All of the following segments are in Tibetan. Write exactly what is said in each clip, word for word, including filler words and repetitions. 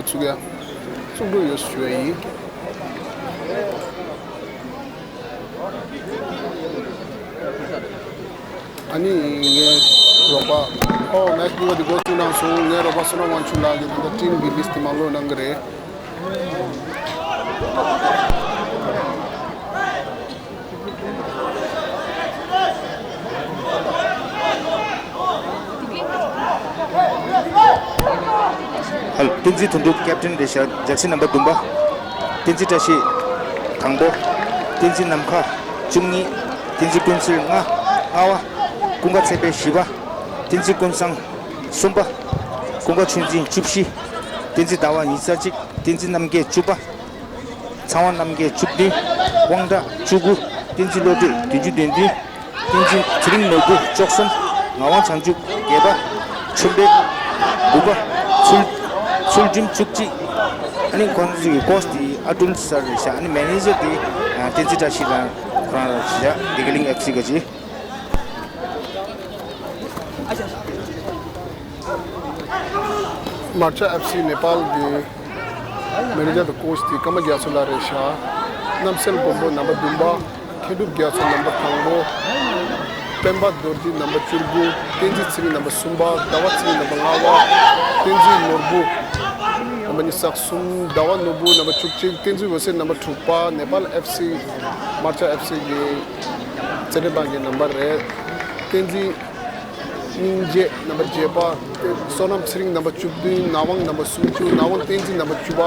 ཚུགས་ཡ། བཙུགས་འགྲོ་ཡོད་ཞུ་ཡ་ཡིན། ཨ་ནི་ངའི་རོགས་པ། ཨོ་མེ་ཆི་གཉིས་པ་དེ་འགོ་བཙུགས་གནང་སོང་། ངའི་རོགས་པ་བསོད་ནམས་དབང་ཕྱུག་ལགས་ཀྱིས་ད་ལྟ་ཊིམ་གྱི་ལིསི་དེ་མར་ལོག་གནང་གི་རེད། ཧལ། བསྟན་འཛིན་དོན་གྲུབ་ཀེབ་ཊན་རེད་ཤག་ཇར་སི་ནམ་བར་བདུན་པ། བསྟན་འཛིན་བཀྲ་ཤིས་དང་པོ། བསྟན་འཛིན་ནམ་མཁའ་བཅུ་གཉིས། བསྟན་འཛིན་ཀུན་གསལ་ལྔ། ལྔ་བ། ཀུན་དགའ་ཚེ་འཕེལ་བཞི་པ། བསྟན་འཛིན་ཀུན་བཟང་གསུམ་པ། ཀུན་དགའ་ཆོས་འཛིན་བཅུ་བཞི། བསྟན་འཛིན་ཟླ་བ་ཉི་ཤུ་རྩ་གཅིག་བསྟན་འཛིན་རྣམ་རྒྱལ་བཅུ་པ། ཚངས་དབང་རྣམ་རྒྱལ་བཅུ་བདུན། དབང་གྲགས་བཅུ་དགུ། བསྟན་འཛིན་བློ་གྲོས་བདུན་ཅུ་དོན་བདུན། བསྟན་འཛིན་ཚེ་རིང་ནོར་བུ་བཅུ་གསུམ། ངག་དབང་བྱང་ཆུབ་བརྒྱད་པ། ཆོས་འཕེལ་དགུ་པ། ཚུལ་ཚུལ་ཁྲིམས་བཅུ་གཅིག་ཨ་ནི་ཁོང་ཚོའི་ཀོ་ཆི་དེ་ཨ་ཏུལ་སར་རེད་ཤག་ཨ་ནི་མེ་ནེ་ཇར་དེ་བསྟན་འཛིན་བཀྲ་ཤིས་དང་ཁོ་རང་རེད་ཤག་བདེ་སྐྱིད་གླིང་ཨེཕ་སི་ག་ཅི། མར་ཆ་ཨེཕ་སི་ནེ་པཱལ་གྱི་མེ་ནེ་ཇར་དང་ཀོ་ཆི་དེ་ཀརྨ་རྒྱ་མཚོ་ལགས་རེད་ཤག་གནམ་སེལ་མགོན་པོ་རྣམ་པ་བདུན་པ། མཁས་གྲུབ་རྒྱ་མཚོ་རྣམ་པ་དང་པོ། སྤེན་པ་རྡོ་རྗེ་རྣམ་པ་བཅུ་དགུ། བསྟན་འཛིན་ཚེ་རིང་རྣམ་པ་གསུམ་པ། ཟླ་བ་ཚེ་རིང་རྣམ་པ་ལྔ་པ། བསྟན་འཛིན་ནོར་བུ་རྣམ་པ་ཉི་ཤུ་རྩ་གསུམ། ཟླ་བ་ནོར་བུ་རྣམ་པ་བཅུ་གཅིག་བསྟན་འཛིན་འོད་ཟེར་རྣམ་པ་དྲུག་པ། ནེ་པཱལ་ཨེཕ་སི་མར་ཆ་ཨེཕ་སི་གི་རྩེད་འགྲན་པ་གི་རྣམ་པ་རེད། བསྟན་འཛིན་སྙིང་རྗེ་རྣམ་པ་བརྒྱད་པ། བསོད་ནམས་ཚེ་རིང་རྣམ་པ་བཅུ་བདུན། ནག་དབང་རྣམ་པ་སུམ་ཅུ། ནག་དབང་བསྟན་འཛིན་རྣམ་པ་བཅུ་པ།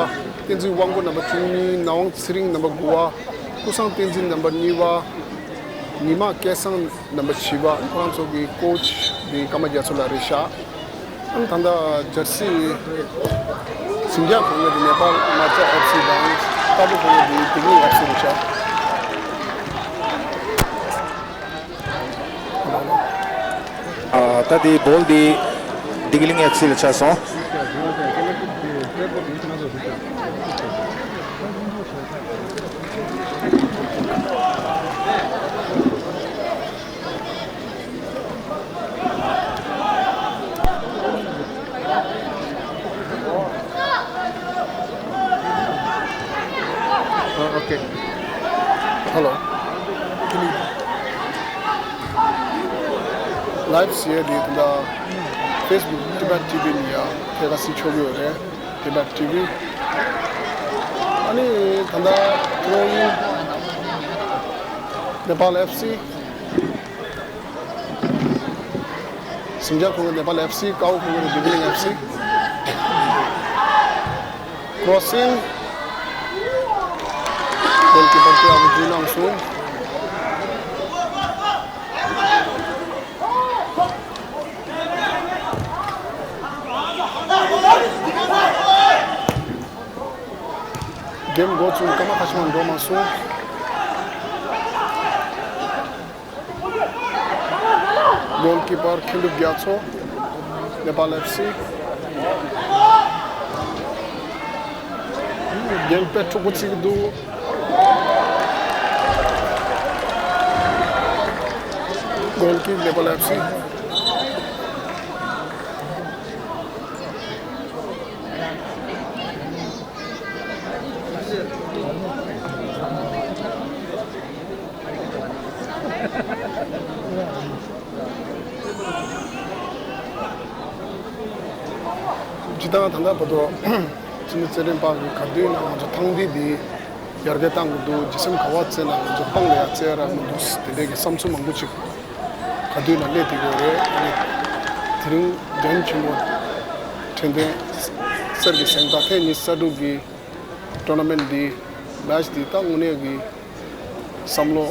བསྟན་འཛིན་དབང་པོ་རྣམ་པ་བཅུ་གཉིས། ནག་དབང་ཚེ་རིང་རྣམ་པ་དགུ་པ། ཀུན་བཟང་བསྟན་འཛིན་རྣམ་པ་གཉིས་པ། ཉི་མ་སྐལ་བཟང་རྣམ་པ་བཞི་པ། ཁོ་རང་ཚོ་གི་ཀོ་ཆི་དེ་ཀརྨ་རྒྱ་མཚོ་ལགས་རེད་ཤག་ཨ་ནི་ད་ལྟ་ཇར་སི་ཟིང་ཆ་གོང་ངེས་དེ་ནེ་པཱལ་མར་ཆ་ཨེཕ་སི་དང་། རྟ་ཕོ་གོང་ངེས་དེ་བདེ་སྐྱིད་ཨེཕ་སི་རེད་ཤག་ཨ། ད་དེ་བོལ་དེ་བདེ་སྐྱིད་གླིང་ཨེཕ་སི་ལ་ཆགས་སོང་། ཨ། ཨོ་ཁེ། ཧེ་ལོ། ལའེབ་བཟོས་ཡས་དེ་ད་ལྟ་ཕེ་སི་བུག་ཊི་བེཊ་ཊི་བི་ནས་ཡང་ཐད་ཀར་གཟིགས་ཆོག་གི་ཡོད་རེད། ཊི་བེཊ་ཊི་བི། ཨ་ནི་ད་ལྟ་ཐོ་ཡིན་ནེ་པཱལ་ཨེཕ་སི། ཟིང་ཆ་གོང་ངེས་ནེ་པཱལ་ཨེཕ་སི། དཀར་པོ་གོང་ངེས་བདེ་སྐྱིད་གླིང་ཨེཕ་སི། ཀྲོ་སིང་། གོལ་ཀི་པར་དེ་ཡག་པོ་འཇུས་གནང་སོང་། གེམ་འགོ་བཙུགས་སྐར་མ་ཁ་ཤས་མ་འགྲོ་མ་སོང་། གོལ་ཀི་པར་མཁས་གྲུབ་རྒྱ་མཚོ། ནེ་པཱལ་ཨེཕ་སི། གེམ་དཔེ་འཁྲུག་པོ་བརྩི་གི་འདུག་གོལ་ཀི་ནེ་པཱལ་ཨེཕ་སི། སྤྱིར་བཏང་ད་ལྟ་བར་དུ་ཕྱི་ནང་རྩེད་འགྲན་པ་གི་ག་དུས་ན་ང་ཚོ་ཐེངས་འདི་འདི་ཡར་རྒྱས་གཏང་གི་འདུག་ཇི་སེམས་ག་བ་རྩེ་ན་ང་ཚོ་སྤང་ལ་ཡ་རྩེ་ར་མི་འདུག་དེ་འདྲའི་གི་བསམ་ཚུལ་མང་པོ་ཅིག་ག་དུས་ན་སླེབས་བསྡད་ཡོད་རེད། ཨ་ནི་དེ་རིང་འགྲན་ཆེན་པོ་དྲན་རྟེན་གསེར་གྱི་གཟེངས་རྟགས་ཐེངས་ཉི་ཤུ་རྩ་དྲུག་གི་ཊོར་ན་མེན་ཊི་འདི་མེ་ཆི་འདི་ད་དངོས་གནས་ཀྱི་བསམ་བློ་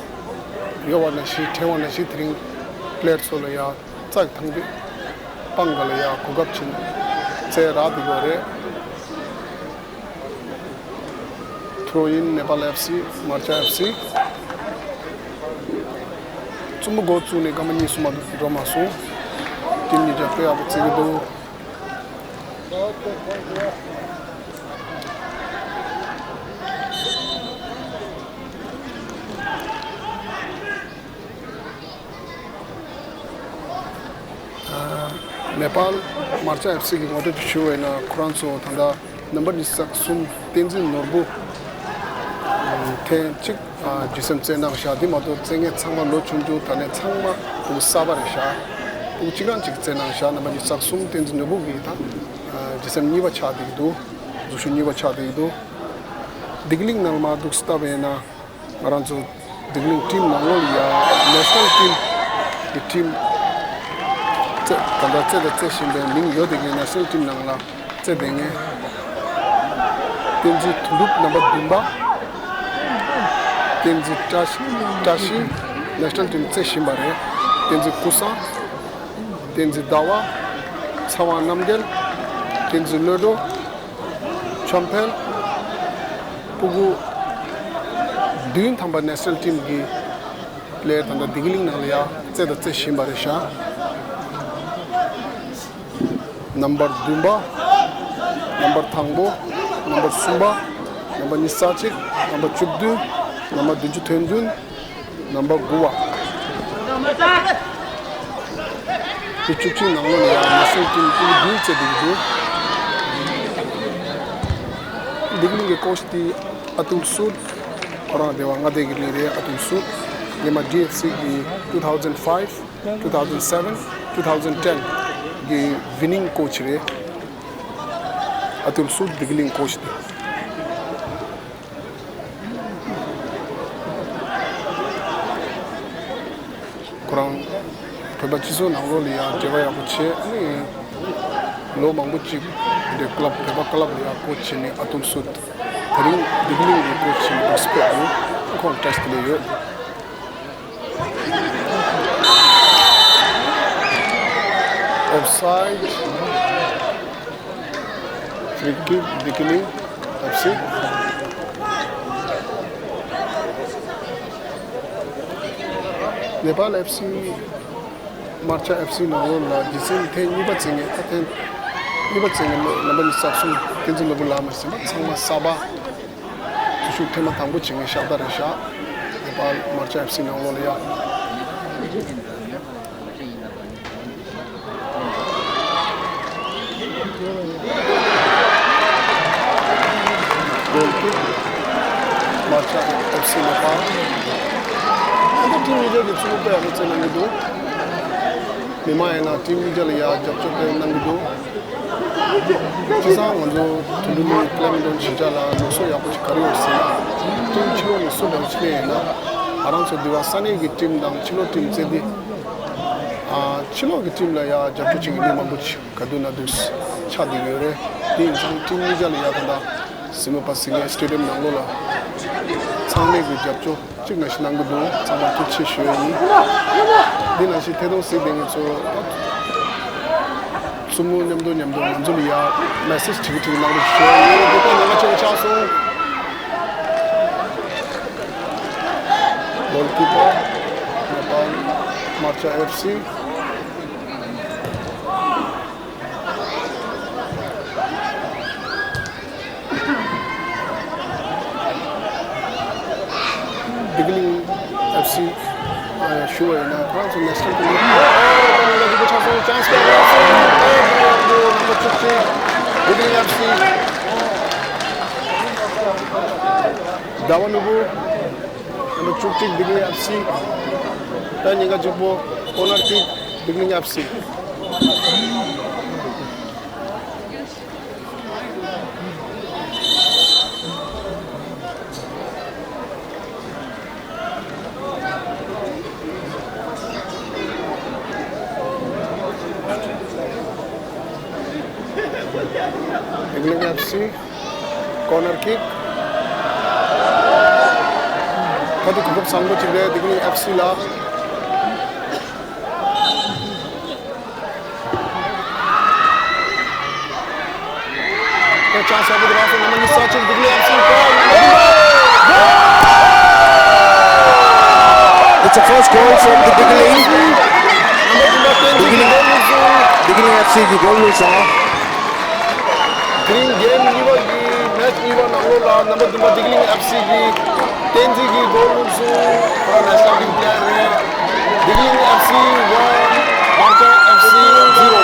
ཡོད་པ་ནང་བཞིན་དྲན་པ་ནང་བཞིན་དེ་རིང་པི་ལེ་ཡར་ཚོ་ལ་ཡ་རྩ་ཐང་དུ་སྤང་ག་ལ་ཡ་གོ་སྐབས་ཕྱིན་རྩེད་རག་བསྡད་ཡོད་རེད། ཐོ་ཡིན་ནེ་པཱལ་ཨེཕ་སི། མར་ཆ་ཨེཕ་སི། རྩུབ་མོ་འགོ་བཙུགས་ནས་སྐར་མ་གཉིས་སུ་མ་གཏོགས་འགྲོ་མ་སོང་། ཊིམ་གཉིས་ཀྱང་དཔེ་ཡག་པོ་རྩེ་གི་འདུག་ནེ་པཱལ་མར་ཆ་ཨེཕ་སི་གི་ངོ་སྤྲོད་ཅིག་ཞུ་བ་ཡིན་ན། ཁོ་རང་ཚོ་ད་ལྟ་ རྣམ་པ་ཉི་ཤུ་རྩ་གསུམ་བསྟན་འཛིན་ནོར་བུ་ཐེངས་གཅིག་ཨ་ཇི་སེམ་རྩེད་གནང་ཤག་འདི་མ་གཏོགས་རྩེད་མཁན་ཚང་མ་ལོ་ཆུང་ཆུང་ད་ནས་ཚང་མ་ཕྲུ་གུ་གསར་པ་རེད་ཤག་ཕྲུ་གུ་གཅིག་རང་གཅིག་རྩེད་གནང་ཤག་རྣམ་པ་ཉི་ཤུ་རྩ་གསུམ་བསྟན་འཛིན་ནོར་བུ་གིས་ད་ཨ་ཇི་སེམ་གཉིས་པ་ཆགས་བསྡད་ཀྱི་འདུག་འཛུལ་ཞུགས་གཉིས་པ་ཆགས་བསྡད་ཀྱི་འདུག་བདེ་སྐྱིད་གླིང་ནང་ལ་མར་འདུག་སེ་བལྟས་པ་ཡིན་ན། ང་རང་ཚོ་བདེ་སྐྱིད་གླིང་ཊིམ་ནང་ལོགས་ལ་ཡ་ནེ་ཤ་ནལ་ཊིམ་གྱི་ཊིམ་རྩེད་ད་ལྟ་རྩེད་དང་རྩེད་བཞིན་པའི་མིང་ཡོད་བསྡད་མཁན་ནེ་ཤ་ནལ་ཊིམ་ནང་ལ་རྩེད་བསྡད་མཁན་བསྟན་འཛིན་དོན་གྲུབ་རྣམ་པ་བདུན་པ། བསྟན་འཛིན་བཀྲ་ཤིས་བཀྲ་ཤིས་ནེ་ཤ་ནལ་ཊིམ་རྩེད་བཞིན་པ་རེད། བསྟན་འཛིན་ཀུན་བཟང་། བསྟན་འཛིན་ཟླ་བ། ཚེ་དབང་རྣམ་རྒྱལ། བསྟན་འཛིན་བློ་གྲོས། ཆོམ་འཕེལ། སྤུ་གུ་བདུན་ཐམ་པ་ནེ་ཤ་ནལ་ཊིམ་གྱི་པི་ལེ་ཡར་ད་ལྟ་བདེ་སྐྱིད་གླིང་ནང་ལ་ཡ་རྩེད་དང་རྩེད་བཞིན་པ་རེད་ཤག་རྣམ་པར་བདུན་པ། རྣམ་པར་དང་པོ། རྣམ་པར་གསུམ་པ། རྣམ་པ་ཉི་ཤུ་རྩ་གཅིག་རྣམ་པ་བཅུ་བདུན། རྣམ་པ་བདུན་ཅུ་དོན་བདུན། རྣམ་པ་དགུ་བ། དེ་བཅུ་གཅིག་ནང་ལོགས་ནས་ཡང་ནེ་ཤ་ནལ་ཊིམ་ཀུན་བདུན་རྩེད་བསྡད་ཀྱི་འདུག་བདེ་སྐྱིད་གླིང་གི་ཀོ་ཆི་དེ་ཨ་ཏུལ་སུད། ཁོ་རང་སྡེ་བ་མངའ་སྡེ་དགེ་ལས་རེད། ཨ་ཏུལ་སུད། སྔོན་མ་ཌི་ཨེཕ་སི་གི་two thousand five, two thousand seven, two thousand ten གི་ཝི་ནིང་ཀོ་ཆི་རེད། ཨ་ཏུལ་སུད་བདེ་སྐྱིད་གླིང་ཀོ་ཆི་དེ། ཁོ་རང་བོད་པ་སྤྱི་ཚོགས་ནང་ལོགས་ལ་ཡང་འབྲེལ་བ་ཡག་པོ་བྱས། ཨ་ནི་ལོ་མང་པོ་ཅིག་འདི་ཀ་ལབ་བོད་པ་ཀ་ལབ་ལ་ཡང་ཀོ་ཆི་བྱས་ནས་ཨ་ཏུལ་སུད། དེ་རིང་བདེ་སྐྱིད་གླིང་གི་ཀོ་ཆི་བྱས་ནས་འདུག་སེ་ཕེབས་འདུག་ཁོང་བཀྲ་ཤིས་བདེ་ལེགས་ཡོད། Offside. Free kick, བདེ་སྐྱིད་གླིང་ཨེཕ་སི། ནེ་པཱལ་ཨེཕ་སི། མར་ཆ་ཨེཕ་སི་ནང་ལོགས་ལ་རྗེས་ཟིན་ཐེངས་གཉིས་པ་རྩེད་མཁན། ད་ཐེངས་གཉིས་པ་རྩེད་མཁན་ལོ་རྣམ་པ་ཉི་ཤུ་རྩ་གསུམ་བསྟན་འཛིན་ནོར་བུ་ལགས་མ་ཟིན་པ་ཚང་མ་གསར་པ། འཛུལ་ཞུགས་ཐེངས་མ་དང་པོ་བྱེད་མཁན་ཤག་ད་རེད་ཤག་ནེ་པཱལ་མར་ཆ་ཨེཕ་སི་ནང་ལོགས་ལ་ཡ། མར་ཆ་ཨེཕ་སི་ནེ་པཱལ། ཨ་ནི་ཊིམ་མི་ཌི་ཡ་གི་ཚུགས་པ་ཡག་པོ་རྩེད་གནང་གི་འདུག་མི་མང་ཡིན་ན་ཊིམ་མི་ཌི་ཡ་ལ་ཡ་རྒྱབ་སྐྱོར་དཔེ་གནང་གི་འདུག་བྱས་ཙང་ང་ཚོ་དོན་གྲུབ་གླིང་ཀླེ་མེན་ཊོན་ཞིང་ཆ་ལ་ལུགས་སྲོལ་ཡག་པོ་ཞིག་ག་རེ་ཡོད་ཟེར་ན། ཊིམ་ཕྱི་ལོགས་ནས་སུ་འདྲ་བོ་ཞིག་སླེབས་ཡིན་ན། ང་རང་ཚོ་འདི་བ་ས་གནས་ཀྱི་ཊིམ་དང་ཕྱི་ལོགས་ཊིམ་རྩེ་འདི། ཨ་ཕྱི་ལོགས་ཀྱི་ཊིམ་ལ་ཡ་རྒྱབ་སྐྱོར་བྱེད་མཁན་མི་མང་པོ་ཞིག་ག་དུས་ན་དུས་ཆགས་བསྡད་ཡོད་རེད། དེ་ཡིན་ཙང་ཊིམ་གཉིས་ཆ་ལ་ཡ་ད་ལྟ་གཟིགས་མོ་བ་གཟིགས་མཁན་སི་ཊེ་ཌི་ཡམ་ནང་ལོགས་ལ་ཚང་མས་ཀྱི་རྒྱབ་སྐྱོར་གཅིག་ནང་བཞིན་གནང་གི་འདུག་ཚང་མར་ཐུགས་རྗེ་ཆེ་ཞུ་ཡ་ཡིན། འདི་ནང་བཞིན་ཐད་གཏོང་གཟིགས་བསྡད་མཁན་ཚོ་ད་བཙུན་མོ་མཉམ་དུ་མཉམ་དུ་ང་ཚོ་ལ་ཡ་མེ་སེ་ཇི་བྲིས་བྲིས་གནང་རོགས་ཞུ་ཡ་ཡིན། འདི་ལྟར་ཉེན་ཁ་ཆེན་པོ་ཆགས་སོང་། གོལ་ཀི་པར་ནེ་པཱལ་མར་ཆ་ཨེཕ་སི། བདེ་སྐྱིད་གླིང་ཨེཕ་སི་ཞུ་བ་ཡིན་ན་ཁོ་རང་ཚོ་ནེ་ཤ་ནལ་ཊིམ་ལ་འགྲོ་གི་ཆགས་སོང་། ཅན་སི་ལ་རག་སོང་། ཨེ་ནམ་བར་བཅུ་གཅིག་བདེ་སྐྱིད་གླིང་ཨེཕ་སི། ཟླ་བ་ནོར་བུ། ནམ་བར་བཅུ་གཅིག་བདེ་སྐྱིད་གླིང་ཨེཕ་སི། ད་ཉེན་ཁ་གཅིག་པོ་ཀོར་ནར་ཀིག་བདེ་སྐྱིད་གླིང་ཨེཕ་སི། བདེ་སྐྱིད་གླིང་ཨེཕ་སི། ཀོར་ནར་ཀིག་ད་དུང་གོ་སྐབས་བཟང་པོ་ཅིག་རེད། བདེ་སྐྱིད་གླིང་ཨེཕ་སི་ལ། ད་ཅན་སི་ཡག་པོ་དེ་རག་སོང་། ནམ་བར་ཉི་ཤུ་རྩ་གཅིག་བདེ་སྐྱིད་གླིང་ཨེཕ་སི་གོལ། It's a first goal from the བདེ་སྐྱིད་གླིང་། ནམ་བར་བདུན་པ་བསྟན་འཛིན་གྱིས་གོལ་བླུགས་སོང་། བདེ་སྐྱིད་གླིང་ཨེཕ་སི་གིས་གོལ་བླུགས་སོང་། དེ་རིང་གེམ་གཉིས་པ་གི་མེ་ཆི་གཉིས་པ་ནང་ལོགས་ལ་རྣམ་པ་བདུན་པ་བདེ་སྐྱིད་གླིང་ཨེཕ་སི་གིས་བསྟན་འཛིན་གྱིས་གོལ་བླུགས་སོང་། ཁོ་རང་ནེ་ཤ་ནལ་ཊིམ་པི་ལེ་ཡར་རེད། བདེ་སྐྱིད་གླིང་ཨེཕ་སི་ཝན། མར་ཆ་ཨེཕ་སི་ཛི་རོ།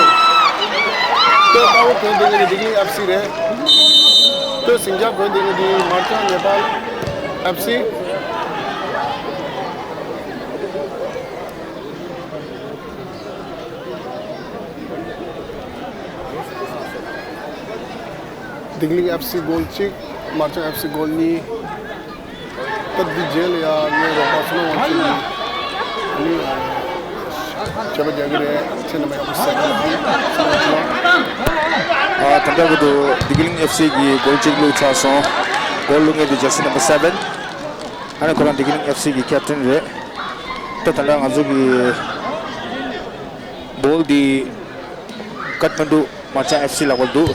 དེ་ལྟ་བུ་ཐོན་བསྡད་མཁན་གྱི་བདེ་སྐྱིད་གླིང་ཨེཕ་སི་རེད། སིང་ཇ་གོན་དེ་གི་དེ་མར་ཅང་ནེ་པཱལ་ཨེཕ་སི། ལྡི་གླིང་ཨེཕ་སི་གོལ་གཅིག་མར་ཅང་ཨེཕ་སི་གོལ་གཉིས། ད་འདི་རྗེས་ལ་ཡང་ངའི་རོགས་པ་བསོད་ནམས་དབང་ཕྱུག་གིས་ཨ་ནི་བྱས་པ་རྒྱག་གི་རེད། ཁྱེད་རྣམ་པ་ཡག་པོ་གཟིགས་རོགས་གནང་། ཨ། ད་ལྟ་བར་དུ་ལྡི་གླིང་ཨེཕ་སི་གིས་གོལ་གཅིག་བླུགས་ཚར་སོང་། གོལ་བླུགས་མཁན་དེ་ཇར་སི་ནམ་བར་སེ་བེན། ཨ་ནི་ཁོ་རང་ལྡི་གླིང་ཨེཕ་སི་གི་ཁེབ་ཊན་རེད། ད་ད་ལྟ་ང་ཚོ་གི་བོལ་འདི་ཀཏ་མན་ཌུ་མར་ཅང་ཨེཕ་སི་ལག་པར་འདུག་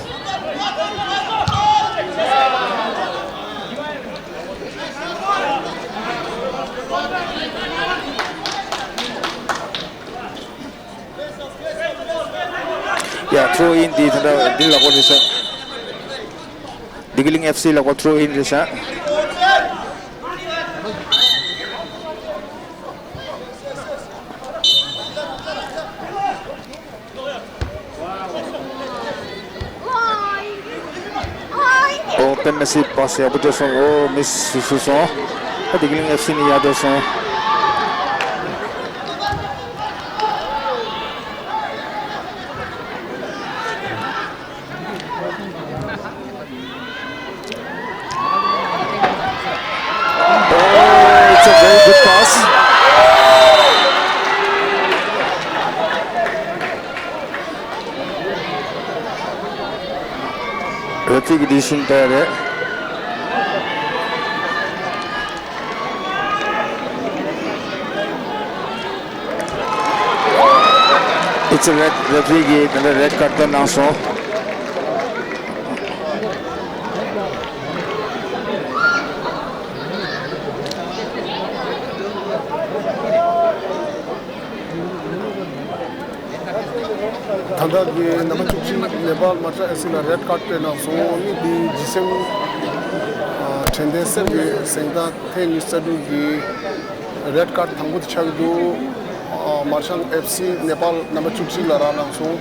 ཡ། ཐྲོ་ཨིན་འདི་ད་ལྟ་འདི་ལག་པར་རེད་ཤག་ལྡི་གླིང་ཨེཕ་སི་ལག་པར་ཐྲོ་ཨིན་རེད་ཤག་ཨོ། པེ་མེ་སི་པ་སི་ཡག་པོ་སྤྲད་སོང་། ཨོ། མིས་སུ་སུ་སོང་། ཨ། ལྡི་གླིང་ཨེཕ་སི་ནི་ཡར་འགྲོ་སོང་། Oh, it's a very good pass. Referee གི་decision དེ་རེད། It's a red. Referee གིས་ད་ལྟ་red card སྟོན་གནང་སོང་། ད་ལྟ་གི་ནམ་བར་བཅུ་གཅིག་ནེ་པཱལ་མར་ཅང་ཨེཕ་སི་ལ་རེད་ཀར་སྤྲད་གནང་སོང་། ཨ་ནི་འདི་ཇི་སེམས་དྲན་རྟེན་སེམས་ཀྱི་གཟེངས་རྟགས་ཐེངས་ཉི་ཤུ་རྩ་དྲུག་གི་རེད་ཀར་དང་པོ་དེ་ཆགས་ཀྱི་འདུག་མར་ཅང་ཨེཕ་སི་ནེ་པཱལ་ནམ་བར་བཅུ་གཅིག་ལ་རག་གནང་སོང་།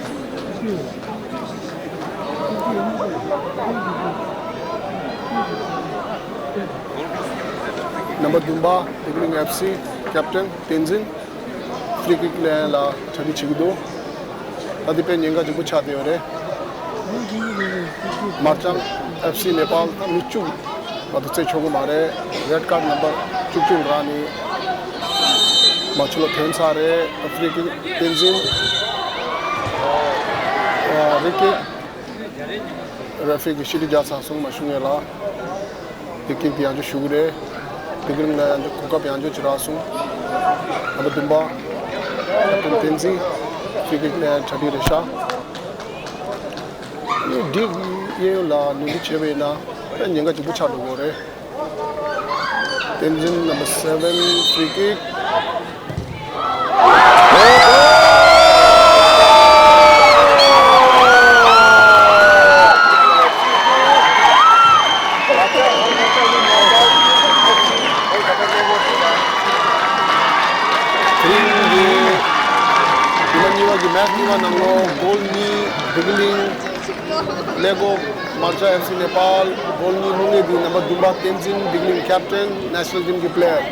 ནམ་བར་བདུན་པ་ལྡི་གླིང་ཨེཕ་སི་ཀེབ་ཊན་བསྟན་འཛིན། ཕི་རི་ཀིག་ལེན་ལ་གྲ་སྒྲིག་བྱེད་ཀྱི་འདུག་ད་འདི་དཔེ་ཉེན་ཁ་ལྗིད་པོ་ཆགས་བསྡད་ཡོད་རེད། མར་ཅང་ཨེཕ་སི་ནེ་པཱལ་ད་མི་བཅུ་མ་གཏོགས་རྩེད་ཆོག་གི་མ་རེད། རེད་ཀར་ནམ་བར་བཅུ་བཅུ་རག་ནས་མ་ཆུ་ལ་ཐོན་ཚར་རེད། ཕི་རི་ཀིག་བསྟན་འཛིན། ཕི་རི་ཀིག་རེ་ཕི་རི་གིས་ཤི་ཏི་རྒྱག་ཚར་སོང་། མ་ཞུ་ངེས་ལ། ཕི་རི་ཀིག་དེ་ཡང་བསྐྱར་ཞུ་གི་རེད། ཕི་རི་ཀིག་ལ་ཡང་གོ་སྐབས་ཡང་བསྐྱར་ཅིག་རག་སོང་། ནམ་བར་བདུན་པ་ཀེབ་ཊན་བསྟན་འཛིན་ཕི་རི་ཀིག་ལ་ཡང་གྲ་སྒྲིག་རེད་ཤག་ཨ་ནི་སྒྲིག་གཡས་གཡོན་ལ་ནོར་འཁྲུལ་བྱས་པ་ཡིན་ན་དཔེ་ཉེན་ཁ་ལྗིད་པོ་ཆགས་འགྲོ་གི་རེད། བསྟན་འཛིན་ནམ་བར་སེ་བེན་ཕི་རི་ཀིག་དེ་རིང་གི་ཉི་མ་གཉིས་པ་གི་མེ་ཆི་གཉིས་པ་ནང་ལོགས་གོལ་གཉིས་ལྡི་གླིང་། ཀླད་ཀོར་མར་ཅང་ཨེཕ་སི་ནེ་པཱལ། གོལ་གཉིས་བླུགས་མཁན་དེ་ནམ་བར་བདུན་པ་བསྟན་འཛིན་ལྡི་གླིང་ཀེབ་ཊན་ནེ་ཤ་ནལ་ཊིམ་གྱི་པི་ལེ་ཡར།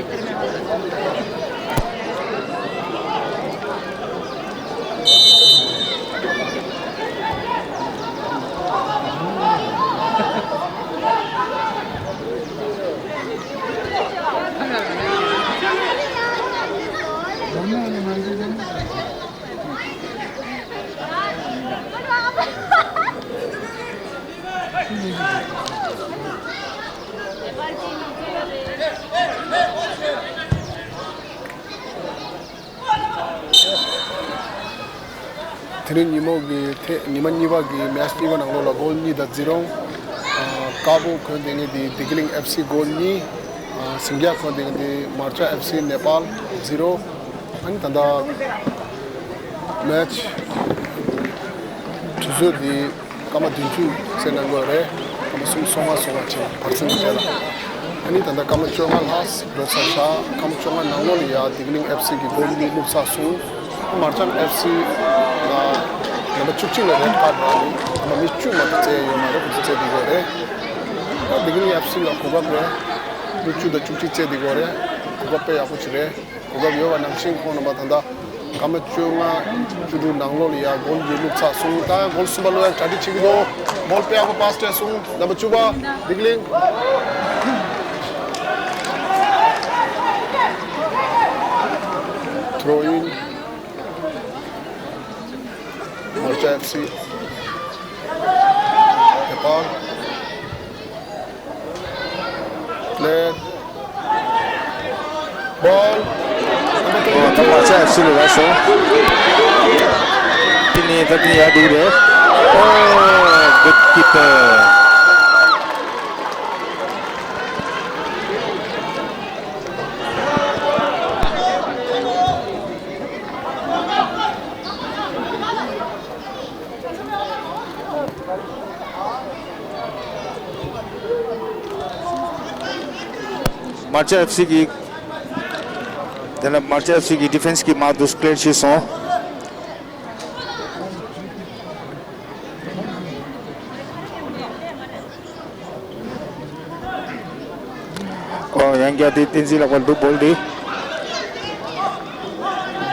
དེ་རིང་ཉིན་མོ་གི་ཐེ་ཉི་མ་གཉིས་པ་གི་མེ་ཆི་གཉིས་པ་ནང་ལོགས་ལ་གོལ་གཉིས་དང་ཛི་རོ། ཨ། དཀར་པོ་གོན་བསྡད་མཁན་དེ་ལྡི་གླིང་ཨེཕ་སི་གོལ་གཉིས། ཨ། སེང་སྐྱ་གོན་བསྡད་མཁན་དེ་མར་ཅང་ཨེཕ་སི་ནེ་པཱལ་ཛི་རོ། ཨ་ནི་ད་ལྟ་མེ་ཆི་དུས་ཚོད་དེ་སྐར་མ་བདུན་ཅུ་ཙམ་གནང་དགོས་རེད། སྐར་མ་སུམ་ཅུ་སོ་ལྔ་སོང་བ་བྱས་བར་གསེང་གི་རྗེས་ལ། ཨ་ནི་ད་ལྟ་སྐར་མ་བཅོ་ལྔ་ལྷག་འགྲོ་ཚར་ཤག་སྐར་མ་བཅོ་ལྔ་ནང་ལོགས་ལ་ཡ་ལྡི་གླིང་ཨེཕ་སི་གི་གོལ་གཉིས་བླུགས་ཚར་སོང་། མར་ཅང་ཨེཕ་སི་ལ་ནམ་བར་བཅུ་གཅིག་ལ་རེད་ཀར་རག་ནས་སྐར་མ་མི་བཅུ་མ་གཏོགས་རྩེད་ཡོད་མ་རེད། ཁོ་ཚོ་རྩེད་བསྡད་ཡོད་རེད། ལྡི་ལི་ཨེཕ་སི་ལ་གོ་སྐབས་རེད། ལོ་བཅུ་དང་བཅུ་གཅིག་བཅད་དེ་གོ་རེད། གོ་སྐབས་དཔེ་ཡག་པོ་ཅིག་རེད། གོ་སྐབས་ཡོད་པ་ནང་བཞིན་ཁོང་རྣམ་པ་ད་ལྟ་སྐར་མ་བཅོ་ལྔ་བཅུ་དྲུག་ནང་ལོགས་ལ་ཡ་གོལ་གཉིས་བླུགས་ཚར་སོང་། ད་གོལ་གསུམ་པ་བླུག་ཡག་གྲ་སྒྲིག་བྱེད་ཀྱི་འདུག། བོལ་དཔེ་ཡག་པོ་པཱ་སི་སྤྲད་སོང་། ནམ་བར་བཅུ་པ་ལྡི་ལི། ཐྲོ་ཨིན། མར་ཅ་ཨེཕ་སི། ནེ་པཱལ། ལེ། བོལ། ཨོ་ད་མར་ཅ་ཨེཕ་སི་ལ་རག་སོང་། དེ་ནས་ད་དེ་ཡར་འགྲོ་གི་རེད། ཨོ། གུཌ་ཀི་པར། མར་ཅ་ཨེཕ་སི་གི། དེ་ལ་མར་ཅ་ཨེཕ་སི་གི་ཌི་ཕེན་སི་གི་མར་དུ་ཀི་ལི་ཡར་བྱས་སོང་། ཨོ་ཡང་བསྐྱར་དེ་བསྟན་འཛིན་ལགས་པར་འདུག་བོལ་དེ།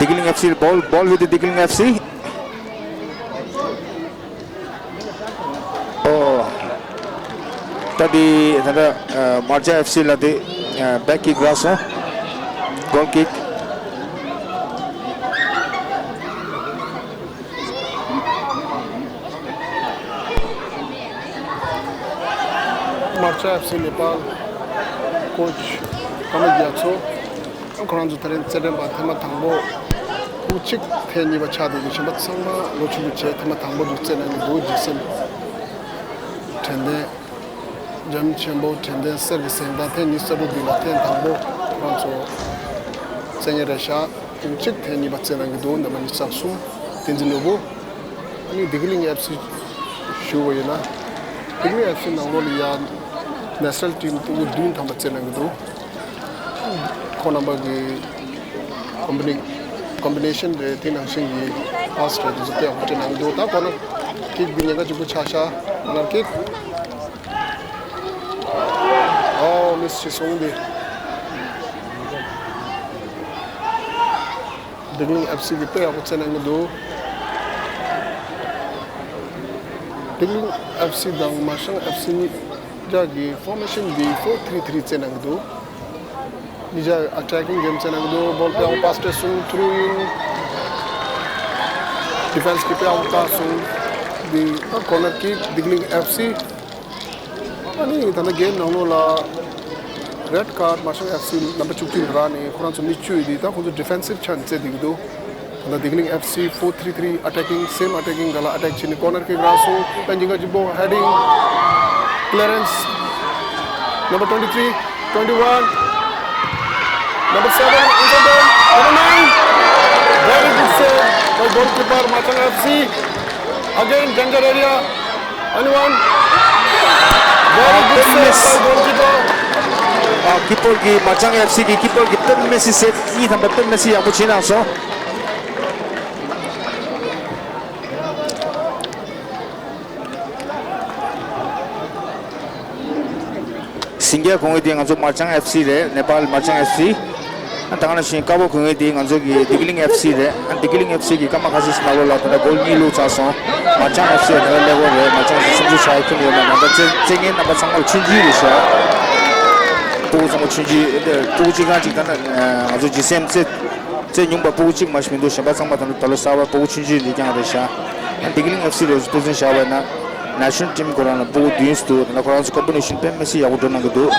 ལྡི་ལི་ཨེཕ་སི་བོལ། བོལ་ཝི་ཐི་ལྡི་ལི་ཨེཕ་སི། ཨོ། ད་དེ་ད་ལྟ་མར་ཅ་ཨེཕ་སི་ལ་དེ་བེག་ཀིག་རག་སོང་། གོལ་ཀིག། མར་ཅ་ཨེཕ་སི་ནེ་པཱལ་ཀོ་ཆི་ཀ་མ་རྒྱ་མཚོ། ཁོ་རང་ཚོ་ད་རིང་རྩེད་འགྲན་པ་ཐེངས་མ་དང་པོ། ཕྲུ་གུ་གཅིག་ཐེངས་གཉིས་པ་ཆགས་བསྡད་ཀྱི་གཞན་པ་ཚང་མ་ལོ་ཆུང་ཆུང་བྱས་ཐེངས་མ་དང་པོ་འདུག་རྩེད་གནང་གི་འདུག་རྗེས་སེམས་དྲན་རྟེན། འཇམ་ཆེན་པོ་དྲན་རྟེན་གསེར་གྱི་གཟེངས་རྟགས། ཐེངས་གཉིས་སུ་འདུས་ལ་ཐེངས་དང་པོ་ཁོ་རང་ཚོ་རྩེད་མཁན་རེད་ཤག། ཕྲུ་གུ་གཅིག་ཐེངས་གཉིས་པ་རྩེད་གནང་གི་འདུག། ནམ་བར་ཉི་ཤུ་རྩ་གསུམ། བསྟན་འཛིན་ནོར་བུ། ཨ་ནི་ལྡི་ལི་ཨེཕ་སི་ཞུ་བ་ཡིན་ན། ལྡི་ལི་ཨེཕ་སི་ནང་ལོགས་ལ་ཡ་ནེ་ཤ་ནལ་ཊིམ་ཕྲུ་གུ་བདུན་ཐམ་པ་རྩེད་གནང་གི་འདུག། ཁོང་རྣམ་པ་གི་ཀོམ་བི་ནེ་ཀོམ་བི་ནེ་ཤན་རེད། དེ་ནང་བཞིན་གྱི་པཱ་སི་རེད། དེ་ཚོ་དཔེ་ཡག་པོ་སྤྲད་གནང་གི་འདུག། ད་ཀོར་ནར་ཀིག་འདི་ཉེན་ཁ་ཆེན་པོ་ཆགས་ཤག། ཀོར་ནར་ཀིག། ཨོ་མིས་བྱས་སོང་འདི། ལྡི་ལི་ཨེཕ་སི་གིས་དཔེ་ཡག་པོ་རྩེད་གནང་གི་འདུག། ལྡི་ལི་ཨེཕ་སི་དང་མར་ཤང་ཨེཕ་སི་གཉིས་ཀྱི་ཕོར་མེ་ཤན་འདི་ཕོར་ཐི་རི་ཐི་རི་རྩེད་གནང་གི་འདུག། གཉིས་ཀ་ཨ་ཊེ་ཀིང་གེམ་རྩེད་གནང་གི་འདུག། བོལ་དཔེ་ཡག་པོ་པཱ་སི་སྤྲད་སོང་། ཐྲོ་ཨིན། ཌི་ཕེན་སི་གིས་དཔེ་ཡག་པོ་བཀག་སོང་། འདི་ཨ་ཀོར་ནར་ཀིག་ལྡི་ལི་ཨེཕ་སི། ཨ་ནི་ད་ལྟ་གེམ་ནང་ལོགས་ལ་རེད་ཀར་མར་ཤང་ཨེཕ་སི་ནམ་བར་བཅུ་གཅིག་རག་ནས་ཁོ་རང་ཚོ་མི་བཅུ་ཡོད་དུས། ད་ཁོང་ཚོ་ཌི་ཕེན་སིབ་ཆ་ནས་རྩེད་བསྡད་ཀྱི་འདུག། ད་ལྟ་ལྡི་ལི་ཨེཕ་སི་ཕོར་ཐི་རི་ཐི་རི། ཨ་ཊེ་ཀིང་སེམ་ཨ་ཊེ་ཀིང་སྒང་ལ་ཨ་ཊེག་བྱས་ནས་ཀོར་ནར་ཀིག་རག་སོང་། ད་ཉེན་ཁ་ཆེན་པོ། ཧེ་ཌིང་། ཀི་ལི་ཡར་རེན་སི། ནམ་བར་ཊུ་ཝེན་ཊི་ཐི་རི། ཊུ་ཝེན་ཊི་ཝན། ནམ་བར་སེ་བེན་ཨིན་ས་ཌོན། ནམ་བར་ནའིན། Very good save by goalkeeper Marchang F C. Again, danger area. Anyone? Very good save by goalkeeper. ཨ། ཀི་པར་གྱིས། མར་ཅང་ཨེཕ་སི་གི་ཀི་པར་གྱིས་སྟབས་མི་སྲིད་སེབ་གཉིས་ཐམ་པ་སྟབས་མི་སྲིད་ཡག་པོ་བྱས་གནང་སོང་། ཟིང་རྒྱས་གོང་འོག་དེ་ང་ཚོ་མར་ཅང་ཨེཕ་སི་རེད། ནེ་པཱལ་མར་ཅང་ཨེཕ་སི། ཨ། ད་ག་ནང་བཞིན་དཀར་པོ་གོང་འོག་དེ་ང་ཚོ་གི་ལྡི་ལི་ཨེཕ་སི་རེད། ཨ། ལྡི་ལི་ཨེཕ་སི་གི་སྐར་མ་ཁ་ཤས་ཤིག་ནང་ལོགས་ལ་ད་ལྟ་གོལ་གཉིས་བླུགས་ཚར་སོང་། མར་ཅང་ཨེཕ་སི་ཡང་ད་ལྟ་སླེབས་ཡོད་རེད། མར་ཅང་ཨེཕ་སི་སུམ་ཅུ་ཆ་ཡ་ཁྱོན་ཡོད་ན་ད་ལྟ་རྩེད་རྩེད་མཁན་རྣམ་པ་ཚང་མ་ལ་ཆུང་ཆུང་རེད་ཤག། སྤུ་གུ་ཚང་མ་ཆུང་ཆུང་། སྤུ་གུ་གཅིག་རྐང་གཅིག་ད་ལྟ་ང་ཚོ་ཇི་སི་ཨེམ་རྩེད་རྩེད་མྱོང་པ་སྤུ་གུ་གཅིག་མ་ཞིག་མི་འདུག། གཞན་པ་ཚང་མ་ད་ལྟ་ད་ལོ་གསར་པ་སྤུ་གུ་ཆུང་ཆུང་འདི་རྐྱང་རེད་ཤག། ལྡི་ལི་ཨེཕ་སི་རེད། སྤུ་གུ་ཚང་བཞག་པ་ཡིན་ན། ནེ་ཤ་ནལ་ཊིམ་ཁོ་རང་ལ་སྤུ་གུ་བདུན་ཙམ་འདུག། ད་ལྟ་ཁོ་རང་ཚོ་ཀོམ་བི་ནེ་ཤན་དཔེ་མི་སྲིད་ཡག་པོ་འགྲོ་གནང་གི་འདུག།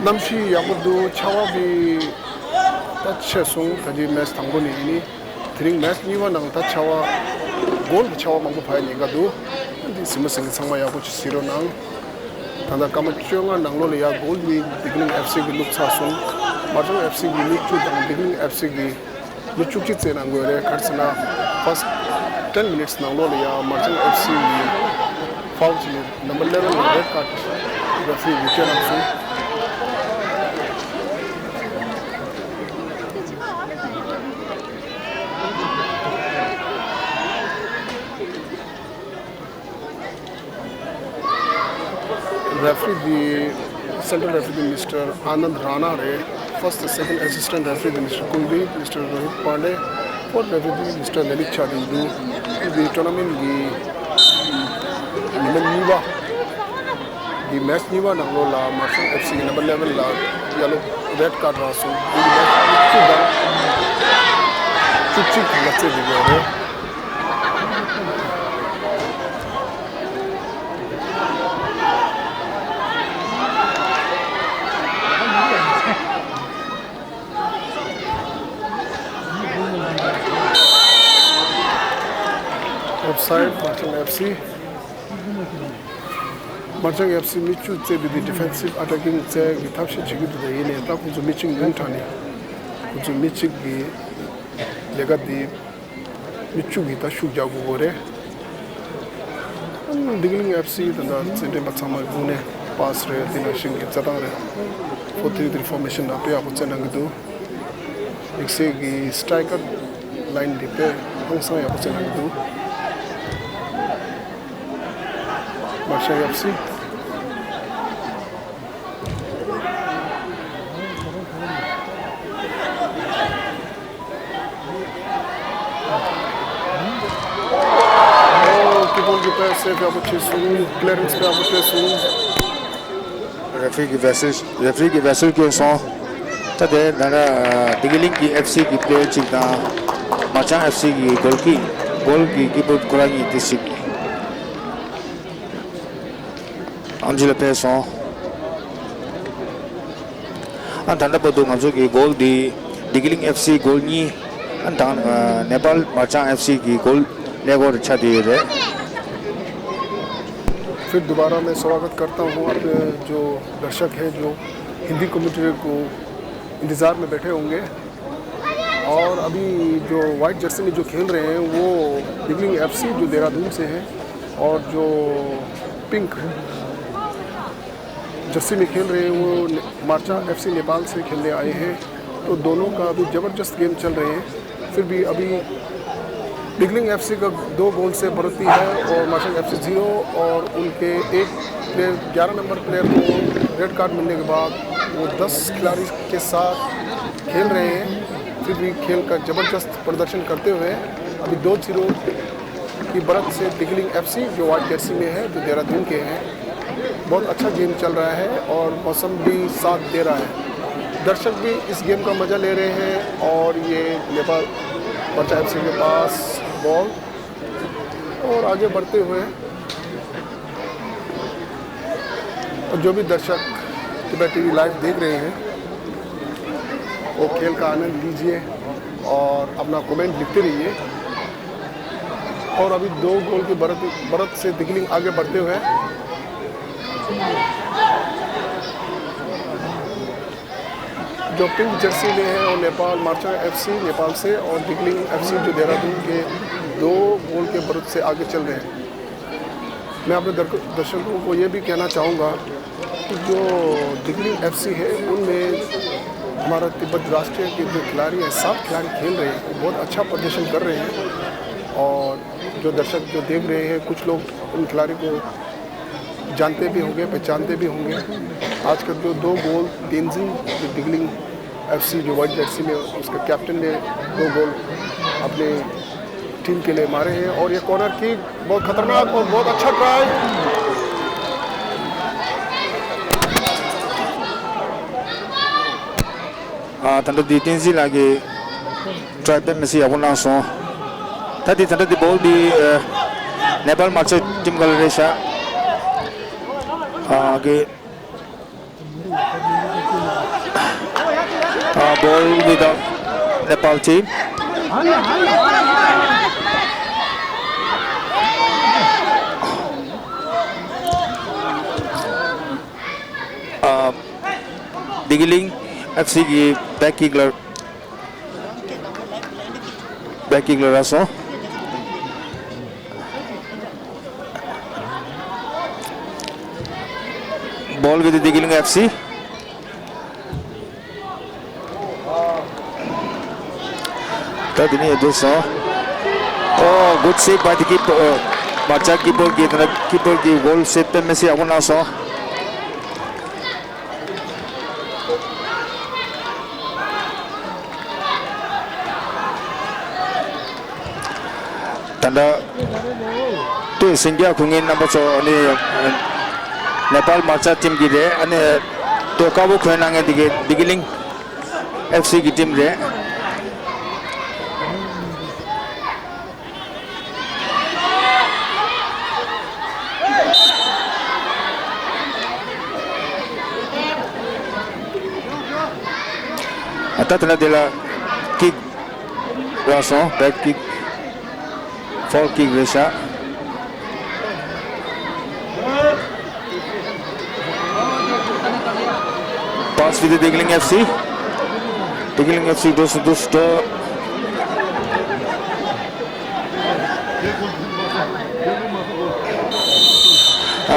གནམ་གཤིས་ཡག་པོ་འདུག། ཆར་པ་དཔེ་ད་ཆེ་སོང་། ད་ཅི་མེ་ཆི་དང་པོ་ནས་ཡིན་ནི། དེ་རིང་མེ་ཆི་གཉིས་པ་ནང་ད་ཆར་པ། གོལ་གྱི་ཆར་པ་མང་པོ་བབས་ཉེན་ཁ་འདུག། འདི་གཟིགས་མོ་གཟིགས་མཁན་ཚང་མ་ཡག་པོ་ཅིག་གཟིགས་རོགས་གནང་། ད་ལྟ་སྐར་མ་བཅོ་ལྔ་ནང་ལོགས་ལ་ཡ་གོལ་གཉིས་ལྡི་ལི་ཨེཕ་སི་གིས་བླུགས་ཚར་སོང་། མར་ཅང་ཨེཕ་སི་གིས་ལོ་བཅུ་དང་ལྡི་ལི་ཨེཕ་སི་གིས་ལོ་བཅུ་གཅིག་རྩེད་གནང་དགོས་རེད། ག་རེ་ཟེར་ན། ཕར་སི་ཊི་ཊེན་མི་ནིཊ་སི་ནང་ལོགས་ལ་ཡ་མར་ཅང་ཨེཕ་སི་གིས་ཕའུལ་བྱས་ནས་ནམ་བར་ཨི་ལེ་ཝེན་ལ་རེད་ཀར་ཌི་རེ་ཕི་རི་གིས་སྤྲད་གནང་སོང་། Referee དེ་Central Referee དེ་Mister Anand Rana རེད། First second assistant referee དེ་Mister Kuldeep, Mister Rohit Pandey, fourth referee དེ་Mister Lalit Shah དེ་འདུག་དེ་tournament གི་ཉི་མ་གཉིས་པ་གི་match གཉིས་པ་ནང་ལོགས་ལ་Marchand F C གི number eleven ལ་yellow, red card རག་སོང་། དེ་གི་match བཅུ་དང་བཅུ་གཅིག་གི་ལ་རྩེད་དེ་ཡོད་རེད། Offside, Marchand F C. Marchand F C མི་བཅུ་རྩེད་དུས་དེ་defensive attacking རྩེད་ཀྱི་ཐབས་ཤེས་བྱེད་ཀྱི་འདུག་ད་ཡིན་ནའི་ད་ཁོང་ཚོ་མི་གཅིག་ཉུང་དྲགས་ནས་ཁོང་ཚོ་མི་གཅིག་གི་ལས་ཀ་དེ་མི་བཅུ་གིས་ད་ཤུགས་རྒྱག་དགོས་ཀྱི་རེད། ཨ་ནི་ལྡི་གླིང་ཨེཕ་སི་ད་ལྟ་རྩེད་འགྲན་པ་ཚང་མ་དགུང་ནས་པཱས་རེད། དེ་ནང་བཞིན་གྱི་རྩེད་སྟངས་རེད། ཕོར་ཐི་ཐི་ཕོར་མེ་ཤན་ལ་དཔེ་ཡག་པོ་རྩེད་གནང་གི་འདུག་དམིགས་བསལ་གྱི་སི་ཊའི་ཀར་ལའིན་འདི་དཔེ་ཧང་སང་ཡག་པོ་རྩེད་གནང་གི་འདུག་མར་ཤ་ཡབ་སི། ཨོ། ཀི་པར་གྱིས་དཔེ་སེབ་ཡག་པོ་བྱས་སོང་། ཀི་ལི་ཡ་རེན་སི་དཔེ་ཡག་པོ་བྱས་སོང་། རེ་ཕི་རི་གྱིས་ཝེ་སལ་རེ་ཕི་རི་གྱིས་ཝེ་སལ་བསྐྱོན་སོང་། ད་དེ་ན་ན་ལྡི་གླིང་གི་ཨེཕ་སི་གི་པི་ལེ་ཡར་གཅིག་དང་མར་ཅང་ཨེཕ་སི་གི་གོལ་ཀི་གོལ་གྱི་ཀི་པར་ཁོ་རང་གཉིས་དེ་གཅིག་ཨམ་ཆི་ལ་ཕེབས་སོང་། ཨ་ད་ལྟ་བར་དུ་ང་ཚོ་གི་གོལ་འདི་ལྡི་གླིང་ཨེཕ་སི་གོལ་གཉིས། ཨ་དང་ནེ་པཱལ་མར་ཅང་ཨེཕ་སི་གི་གོལ་ཀླད་ཀོར་ཆགས་བསྡད་ཡོད་རེད། फिर दोबारा मैं स्वागत करता हूँ अपने जो दर्शक हैं, जो हिंदी कमेंट्री को इंतज़ार में बैठे होंगे। और अभी जो वाइट जर्सी में जो खेल रहे हैं, वो दिगलिंग एफसी जो देहरादून से हैं, और जो पिंक जर्सी में खेल रहे हैं, वो ने-, मार्चा एफसी नेपाल से खेलने आए हैं। तो दोनों का अभी ज़बरदस्त गेम चल रहे हैं। फिर भी अभी दिगलिंग एफसी का दो गोल से बढ़ती है और मार्शल एफसी ज़ीरो, और उनके एक प्लेयर, ग्यारह नंबर प्लेयर को रेड कार्ड मिलने के बाद वो दस खिलाड़ी के साथ खेल रहे हैं। फिर भी खेल का ज़बरदस्त प्रदर्शन करते हुए अभी दो ज़ीरो की बढ़त से दिगलिंग एफसी, जो व्हाइट जर्सी में है, जो देहरादून के हैं, बहुत अच्छा गेम चल रहा है और मौसम भी साथ दे रहा है। दर्शक भी इस गेम का मज़ा ले रहे हैं और ये नेपाल मर्चा एफसी के पास बॉल और आगे बढ़ते हुए और जो भी दर्शक तिब्बत टीवी लाइव देख रहे हैं, वो खेल का आनंद लीजिए और अपना कमेंट लिखते रहिए। और अभी दो गोल की बढ़त, बढ़त से दिगलिंग आगे बढ़ते हुए, जो पिंक जर्सी में है, और नेपाल मार्चा एफसी नेपाल से और दिगलिंग एफसी जो देहरादून के दो गोल के बढ़त से आगे चल रहे हैं। मैं अपने दर्क-, दर्शकों को ये भी कहना चाहूँगा कि जो दिगलिंग एफसी है, उनमें हमारा तिब्बत राष्ट्रीय के जो खिलाड़ी हैं, सात खिलाड़ी खेल रहे हैं, बहुत अच्छा प्रदर्शन कर रहे हैं। और जो दर्शक जो देख रहे हैं, कुछ लोग उन खिलाड़ी को जानते भी होंगे, पहचानते भी होंगे। आजकल जो दो गोल तेंजिन, जो दिगलिंग एफसी जो व्हाइट जर्सी में, उसके कैप्टन ने दो गोल अपने टीम के लिए मारे हैं। और ये कॉर्नर किक बहुत खतरनाक और बहुत अच्छा ट्राई। ཨ་ད་ལྟ་འདི་བསྟན་འཛིན་ལགས་ཀྱིས་ཊ་རའི་དཔེ་མི་སྲིད་ཡག་པོ་གནང་སོང་། ད་འདི་ད་ལྟ་འདི་བོལ་འདི་ཨ་ནེ་པཱལ་མར་ཆ་ཊིམ་ག་ལ་རེད་ཤག་ཨ་གི་ཨ་བོལ་ཝི་ཐ་ནེ་པཱལ་ཊིམ། ཨ་ལྡི་གླིང་ཨེཕ་སི་གི་བེག་ཀིག་ལ་བེག་ཀིག་ལ་རག་སོང་། བོལ་ཝི་ཐ་ལྡི་གླིང་ཨེཕ་སི། ད་དེ་ནས་ཡོད་དུས་སོང་། Oh, good save by the keeper. མར་ཆ་ཀི་པར་གྱིས་ད་ཀི་པར་གྱིས་གོལ་སེབ་དཔེ་མི་སྲིད་ཡག་པོ་གནང་སོང་། ད་ལྟ་སྟོད་ཟིང་རྒྱ་ཁུལ་གྱི་རྣམ་པ་ཚོ་ནི་ནེ་པཱལ་མར་ཆ་ཊིམ་གྱི་རེད། ཨ་ནི་སྟོད་དཀར་པོ་གྱོན་གནང་མཁན་དེ་གི་བདེ་སྐྱིད་གླིང་ཨེཕ་སི་གི་ཊིམ་རེད། ད་ལྟ་དེ་ལ་ཀིག་རག་སོང་། བེག་ཀིག་ཕོལ་ཀིག་རེད་ཤག་པཱས་བྱས་ཏེ་བདེ་སྐྱིད་གླིང་ཨེཕ་སི། བདེ་སྐྱིད་གླིང་ཨེཕ་སི་འགྲོ་སོང་། འགྲོ་སོང་། འགྲོ།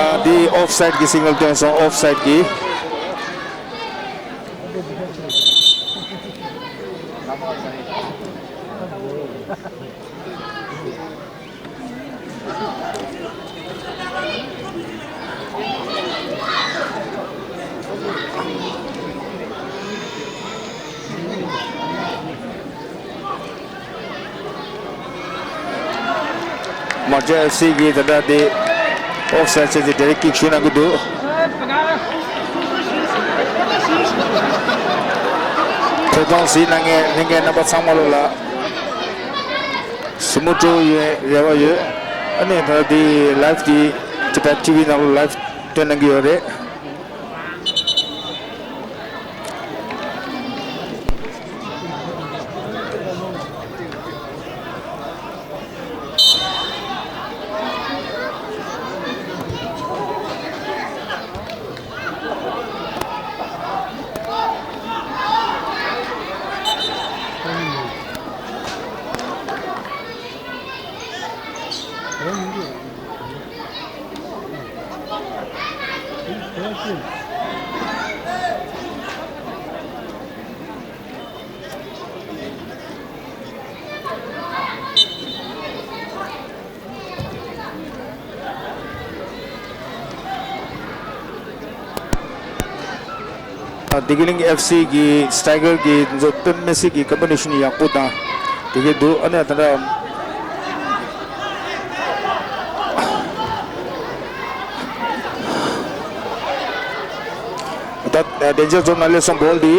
ཨ། འདི་ཨོཕ་སའིད་ཀྱི་སིག་ནལ་སྟོན་སོང་། ཨོཕ་སའིད་ཀྱི། མར་ཆ་ཨེཕ་སི་གིས་ད་ལྟ་དེ་ཨོཕ་སའིད་བྱས་ཏེ་ཌའི་རེག་ཀིག་གཞུ་གནང་གི་འདུག་ཐད་གཏོང་གཟིགས་གནང་མཁན་ལྷན་རྒྱས་རྣམ་པ་ཚང་མ་ལོ་ལ། ཟིན་མོ་སྤྲོ་ཡོད་རེ་བ་ཡོད། ཨ་ནི་ད་དེ་ལའིབ་དེ་ཊི་པེཊ་ཊི་ཝི་ནང་ལོ་ལའིབ་སྟོན་གནང་གི་ཡོད་རེད། བདེ་སྐྱིད་གླིང་ཨེཕ་སི་གི་སི་ཊའི་གར་གྱི་ཚོ་དཔེ་མི་སྲིད་ཀྱི་ཀོམ་པི་ནེ་ཤན་ཡག་པོ་དང་དེ་གའི་འདུག་ཨ་ནི་ད་ལྟ་ད་ཌེན་ཇར་ཛོན་ནང་སླེབས་སོང་། བྷོལ་འདི།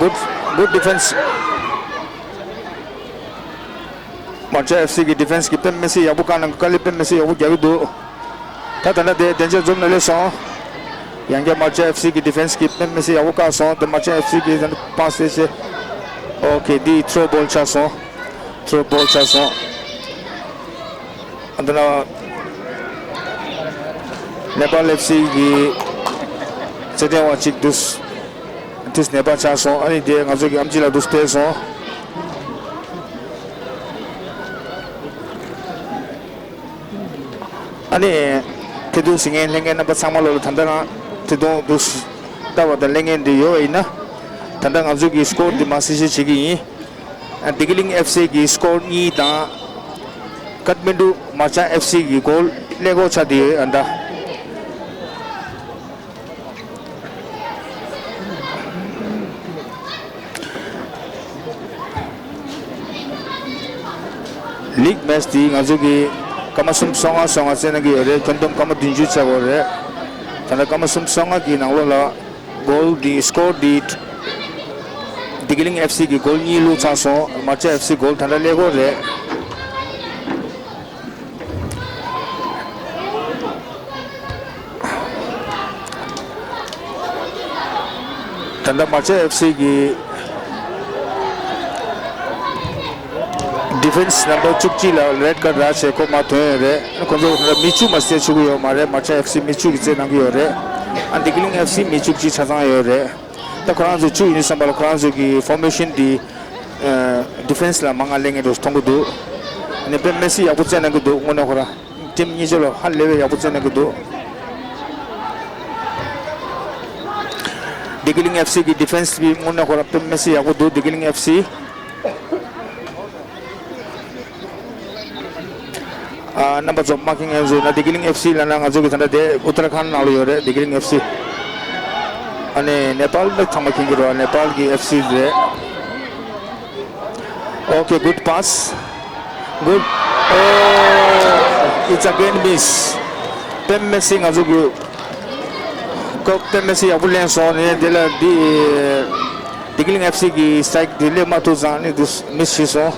Good, good defense. མར་ཆ་ཨེཕ་སི་གི་ཌི་ཕེན་སི་གིས་དཔེ་མི་སྲིད་ཡག་པོ་བཀག་གནང་། དཀའ་ལས་དཔེ་མི་སྲིད་ཡག་པོ་རྒྱག་གི་འདུག་ད་ད་ལྟ་དེ་ཌེན་ཇར་ཛོན་ནང་སླེབས་སོང་། ཡང་བསྐྱར་མར་ཆ་ཨེཕ་སི་གི་ཌི་ཕེན་སི་གིས་དཔེ་མི་སྲིད་ཡག་པོ་བཀག་སོང་། དེ་མར་ཆ་ཨེཕ་སི་གིས་ད་ལྟ་པཱ་སི་བྱས། ཨོ་ཁེ། འདི་ཐྲོ་བྷོལ་ཆགས་སོང་། ཐྲོ་བྷོལ་ཆགས་སོང་། ཨ་ད་ལ་ནེ་པཱལ་ཨེཕ་སི་གི་རྩེད་འགྲན་བ་གཅིག་འདུག་ཏིས་ནད་པ་ཆགས་སོང་། ཨ་ནི་དེ་ང་ཚོ་གི་ཨམ་ཆི་ལགས་འདུག་སྤེལ་སོང་། ཨ་ནི་ཐད་གཏོང་གཟིགས་མཁན་ལྷན་རྒྱས་རྣམ་པ་ཚང་མ་ལོ་ལ་ད་ལྟ་རང་ཐད་གཏོང་འདུག་ལྟ་བ་དང་ལེན་མཁན་འདི་ཡོད་པ་ཡིན་ན། ད་ལྟ་ང་ཚོ་གི་སི་ཀོར་འདི་མར་གསལ་བཤད་བྱེད་ཀྱི་ཡིན། ཨ། བདེ་སྐྱིད་གླིང་ཨེཕ་སི་གི་སི་ཀོར་གཉིས་དང་། ཀཏ་མན་ཌུ་མར་ཆ་ཨེཕ་སི་གི་གོལ་ཀླད་ཀོར་ཆགས་བསྡད་ཡོད། ཨ་ད། ལིག་མེཆ་འདི་ང་ཚོ་གི་སྐར་མ་སུམ་ཅུ་སོ་ལྔ་སོ་ལྔ་རྩེད་གནང་གི་ཡོད་རེད། ཁྱོན་བསྡོམས་སྐར་མ་བདུན་ཅུ་ཆགས་ཡོད་རེད། ད་ལྟ་སྐར་མ་སུམ་ཅུ་སོ་ལྔ་གི་ནང་ལོགས་ལ་གོལ་འདི་སི་ཀོར་འདི་བདེ་སྐྱིད་གླིང་ཨེཕ་སི་གི་གོལ་གཉིས་བླུགས་ཚར་སོང་། མར་ཆ་ཨེཕ་སི་གོལ་ད་ལྟ་ཀླད་ཀོར་རེད། ད་ལྟ་མར་ཆ་ཨེཕ་སི་གི་ཌི་ཕེན་སི་ནམ་བར་བཅུ་གཅིག་ལ་རེཌ་ཀཱརཌ་རག་བྱས་ཁོ་མར་ཐོན་ཡོད་རེད། ཁོ་ཚོ་ད་ལྟ་མི་བཅུ་མ་རྩེད་ཆོག་གི་ཡོད་མ་རེད། མར་ཆ་ཨེཕ་སི་མི་བཅུ་གིས་རྩེད་གནང་གི་ཡོད་རེད། ཨ། བདེ་སྐྱིད་གླིང་ཨེཕ་སི་མི་བཅུ་གཅིག་ཆ་ཚང་ཡོད་རེད། ད་ཁོ་རང་ཚོ་བཅུ་ཡིན་བསམ་པ་ལ་ཁོ་རང་ཚོ་གི་ཕོར་མེ་ཤན་འདི། ཨ། ཌི་ཕེན་སི་ལ་མང་ང་ལེན་མཁན་འདྲ་བོ་མཐོང་གི་འདུག་ཨ་ནི་དཔེ་མི་སྲིད་ཡག་པོ་རྩེད་གནང་གི་འདུག་དངོས་གནས་ཁོ་རང་ཊིམ་གཉིས་ཆ་ལ་ཧ་ལས་པའི་ཡག་པོ་རྩེད་གནང་གི་འདུག་བདེ་སྐྱིད་གླིང་ཨེཕ་སི་གི་ཌི་ཕེན་སི་དེ་དངོས་གནས་ཁོ་རང་དཔེ་མི་སྲིད་ཡག་པོ་འདུག་བདེ་སྐྱིད་གླིང་ཨེཕ་སི། ཨ། རྣམ་པ་ཚོ་མ་མཁྱེན་མཁན་ཚོ་ན། བདེ་སྐྱིད་གླིང་ཨེཕ་སི་ལབ་ན་ང་ཚོ་གི་ད་ལྟ་དེ་ཨུ་ཏར་ཁཱན་ནང་ལ་ཡོད་རེད། བདེ་སྐྱིད་གླིང་ཨེཕ་སི། ཨ་ནི་ནེ་པཱལ་མི་ཚང་མ་མཁྱེན་གྱི་རེད་བ། ནེ་པཱལ་གྱི་ཨེཕ་སི་རེད། Okay, good pass. Good. Oh, it's again miss. དཔེ་མི་སྲིད་ང་ཚོ་གི་ཀོ་དཔེ་མི་སྲིད་ཡག་པོ་ལེན་སོང་ནས། དེ་ལ་འདི་ཌི་གི་ལིང་ཨེཕ་སི་གི་སི་ཊི་རའིཀ་འདི་སླེབས་མ་ཐུབ་ཙང་ནི་འདི་མིས་བྱས་སོང་།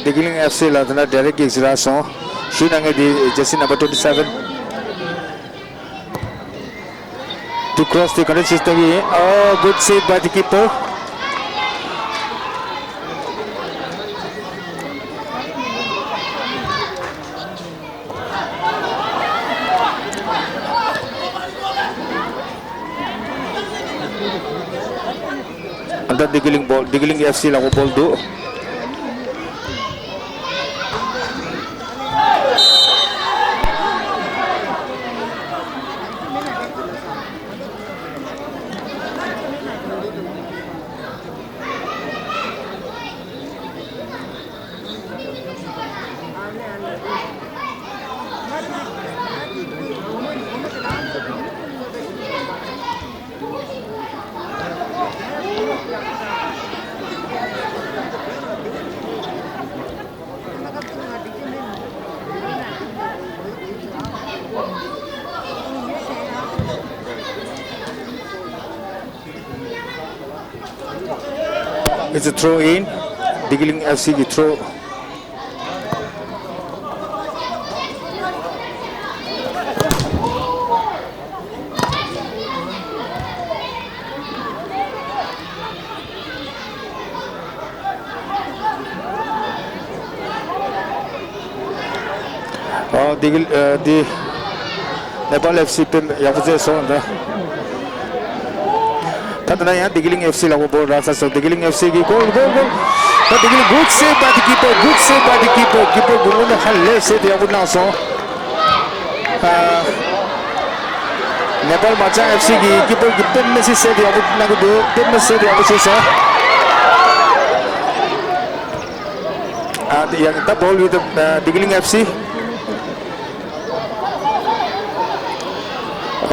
ཌི་གི་ལིང་ཨེཕ་སི་ལ་ད་ལྟ་ཌའི་རེག་ཀིག་ཅིག་རག་སོང་། ཤུ་ནང་གི་འདི་ཇར་སི་ནམ་བར་ཊུ་ཝེན་ཊི་སེ་བེན། To cross the contested area. Oh, good save by the keeper. ཨ་ད་ཌི་གི་ལིང་བྷོལ། ཌི་གི་ལིང་ཨེཕ་སི་ལ་ཁོ་བྷོལ་འདུག It's a throw in. ཌི་གི་ལིང་ཨེཕ་སི་གི་ཐོ། ཨོ་ཌི་གི་ལིང་ཨ་ཌི་ནེ་པཱལ་ཨེཕ་སི་དཔེ་ཡག་པོ་རྩེད་སོང་ད། ད་ལྟ་ན་ཡང་ཌི་གི་ལིང་ཨེཕ་སི་ལ་ཁོ་བྷོལ་རག་ཚར་སོང་། ཌི་གི་ལིང་ཨེཕ་སི་གི་གོལ་གོལ་གོལ། ད་ཌི་གི་ལིང་good save by the keeper, good save by the keeper. ཀི་པར་གི་ངོས་ནས་ཧ་ལས་སེབ་ཡག་པོ་གནང་སོང་། ཨ་ནེ་པཱལ་མར་ཅན་ཨེཕ་སི་གི་ཀི་པར་གི་དཔེ་མི་སྲིད་སེབ་ཡག་པོ་གནང་གི་འདུག་དཔེ་མི་སྲིད་སེབ་ཡག་པོ་བྱས་སོང་། ཨ་ཡང་ད་བྷོལ་ཝི་ཌི་ཌི་གི་ལིང་ཨེཕ་སི།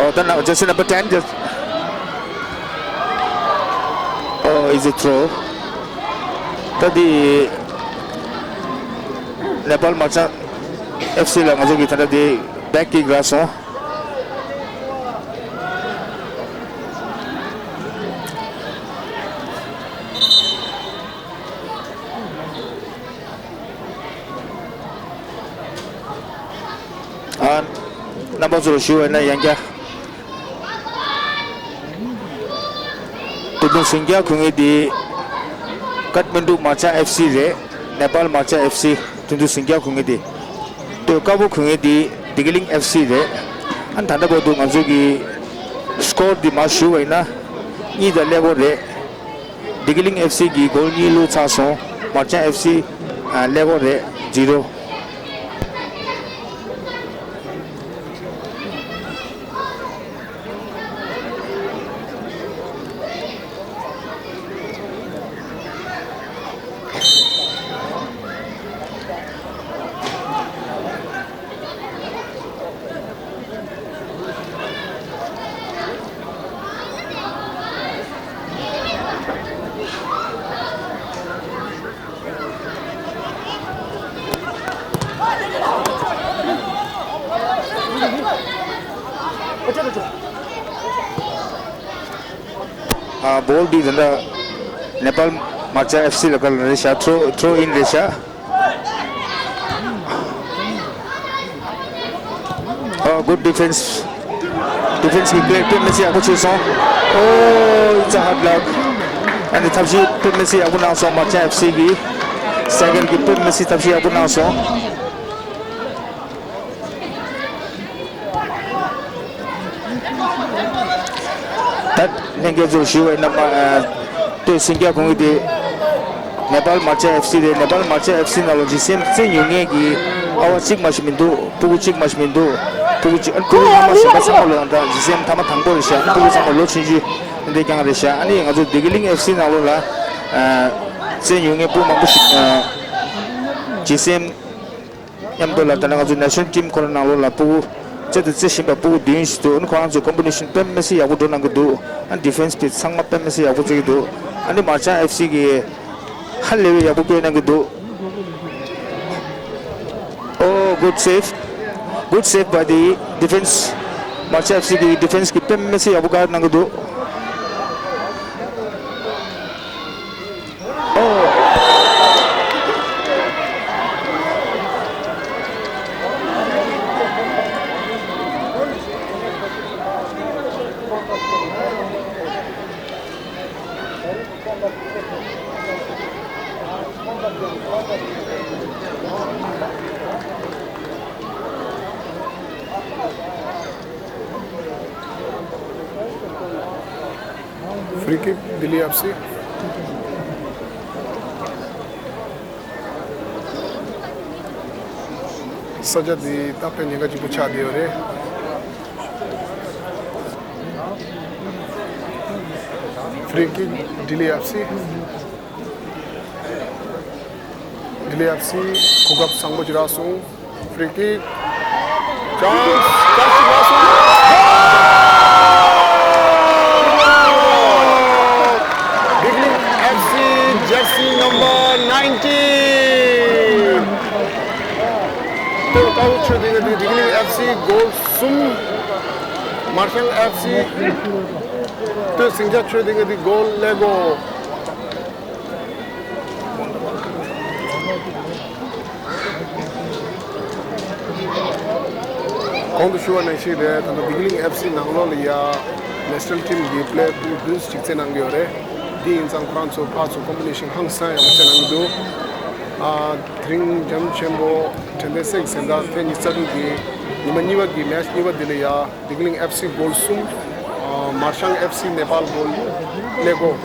Oh, the nu- jersey number ten. Just, oh, is a throw. ད་འདི་ནེ་པཱལ་མར་ཅན་ཨེཕ་སི་ལ་ང་ཚོ་གི་ད་ལྟ་འདི་བེག་ཀིག་རག་སོང་། ཨ་རྣམ་པ་ཚོར་ཞུ་བ་ཡིན་ན་ཡང་བསྐྱར། ཏུན་ཏུན་ཟིང་སྐྱ་གོན་མཁན་དེ་ཀཐ་མན་ཌུ་མར་ཅན་ཨེཕ་སི་རེད། ནེ་པཱལ་མར་ཅན་ཨེཕ་སི་ཏུན་ཏུན་ཟིང་སྐྱ་གོན་མཁན་དེ། སྟོད་དཀར་པོ་གོན་མཁན་དེ་ཌི་གི་ལིང་ཨེཕ་སི་རེད། ཨ་ད་ལྟ་བར་དུ་ང་ཚོ་གི་སི་ཀོར་འདི་མར་ཞུ་བ་ཡིན་ན་གཉིས་དང་ཀླད་ཀོར་རེད། ཌི་གི་ལིང་ཨེཕ་སི་གིས་གོལ་གཉིས་བླུགས་ཚར་སོང་། མར་ཅན་ཨེཕ་སི་ཀླད་ཀོར་རེད། ཛི་རོ། ཨ་བྷོལ་འདི་ད་ལྟ་ནེ་པཱལ་མར་ཅན་ཨེཕ་སི་ལ་ཁ་ལ་རེད་ཤག་ཐྲོ་ཐྲོ་ཨིན་རེད་ཤག་ཨ་good defense. Defense གི་པི་ལེ་དཔེ་མི་སྲིད་ཡག་པོ་བྱས་སོང་། ཨོ། It's a hard luck. ཨ་ནི་ཐབས་ཤེས་དཔེ་མི་སྲིད་ཡག་པོ་གནང་སོང་། མར་ཆ་ཨེཕ་སི་གི་སའི་ཀལ་གྱིས་དཔེ་མི་སྲིད་ཐབས་ཤེས་ཡག་པོ་གནང་སོང་། ད་ལྷན་རྒྱས་ཚོར་ཞུ་བ་ཡིན་ན། མ་ཨ་སྟོད་སིང་རྒྱ་གུང་གི་དེ་ནེ་པཱལ་མར་ཆ་ཨེཕ་སི་རེད། ནེ་པཱལ་མར་ཆ་ཨེཕ་སི་ནང་ལ་ཇི་སི་ཨེམ་རྩེད་ཉོ་མཁན་གྱི་ཨ་བ་གཅིག་མ་ཞིག་མི་འདུག། སྤུ་གུ་གཅིག་མ་ཞིག་མི་འདུག། སྤུ་གུ་གཅིག། ཨ་སྤུ་གུ་སྔ་མ་གཞན་པ་ཚང་མ་ལོ་ད་ཇི་སི་ཨེམ་མཐའ་མ་དང་པོ་རེད་ཤག། ཨ་སྤུ་གུ་ཚང་མ་ལོ་ཆུང་ཆུང་འདི་རྐྱང་རེད་ཤག། ཨ་ནི་ང་ཚོ་བདེ་སྐྱིད་གླིང་ཨེཕ་སི་ནང་ལོགས་ལ་ཨ་རྩེད་ཉོ་མཁན་སྤུ་གུ་མང་པོ་ཞིག་ཨ་ཇི་སི་ཨེམ་མཉམ་དུ་ལ། ད་ནང་ང་ཚོ་ནེ་ཤ་ནལ་ཊིམ་ཁོ་རང་ནང་ལོགས་ལ་སྤུ་གུ་རྩེད་དུ་རྩེད་བཞིན་པ་སྤུ་གུ་བདུན་ཞིག་འདུག། ཨ་ནི་ཁོ་རང་ཚོ་ཀོམ་པི་ཊི་ཤན་དཔེ་མི་སྲིད་ཡག་པོ་འགྲོ་གནང་གི་འདུག། ཨ་ནི་ཌི་ཕེན་སི་པི་ཚང་མ་དཔེ་མི་སྲིད་ཡག་པོ་རྩེད་ཀྱི་འདུག། ཨ་ནི་མར་ཆ་ཨེཕ་སི་གི་ཧ་ལས་པའི་ཡག་པོ་བཀོད་གནང་གི་འདུག། Oh, good save. Good save by the defense. མར་ཆ་ཨེཕ་སི་གི་ཌི་ཕེན་སི་གི་དཔེ་མི་སྲིད་ཡག་པོ་ག་རེ་གནང་གི་འདུག། Oh. Free kick, Delhi F C. ས་ཆ་འདི་ཏག་ཏག་ཉེན་ཁ་ཆེན་པོ་ཆགས་བསྡད་ཡོད་རེད། Free kick, Delhi F C. Delhi F C གོ་སྐབས་བཟང་པོ་ཅིག་རག་སོང་། Free kick. Chance. Chance ཅིག་རག་སོང་། Goal! བདེ་སྐྱིད་གླིང་F C jersey number nineteen. ཏོག་ཏོག་ཆོས་ལྡན་གྱི་བདེ་སྐྱིད་གླིང་F C goal གསུམ། མར་ཤང་F C ཏོག་སིང་ཆ་ཆོས་ལྡན་གྱི་goal ཀླད་ཀོར། གོང་དུ་ཞུ་བ་ནང་བཞིན་རེད། ད་ལྟ་བདེ་སྐྱིད་གླིང་F C ནང་ལོགས་ལ་ཡ་ནེ་ཤ་ནལ་ཊིམ་གྱི་པི་ལེ་ཡར་ཕྲུ་གུ་བདུན་ཞིག་རྩེད་གནང་གི་ཡོད་རེད། འདི་ཡིན་ཙང་ཁོ་རང་ཚོ་ཕར་ཚུར་ཀོམ་པི་ཊི་ཤན་ཧང་སང་ཡག་པོ་རྩེད་གནང་གི་འདུག། ཨ་དེ་རིང་འཇམ་ཆེན་པོ་དྲན་རྟེན་གཟེངས་རྟགས་ཐེངས་ཉི་ཤུ་རྩ་དྲུག་གི་ཉི་མ་གཉིས་པ་གི་མེ་ཆི་གཉིས་པ་འདི་ལ་ཡ། བདེ་སྐྱིད་གླིང་F C goal གསུམ། ཨ་མར་ཤང་F C ནེ་པཱལ་goal ཀླད་ཀོར།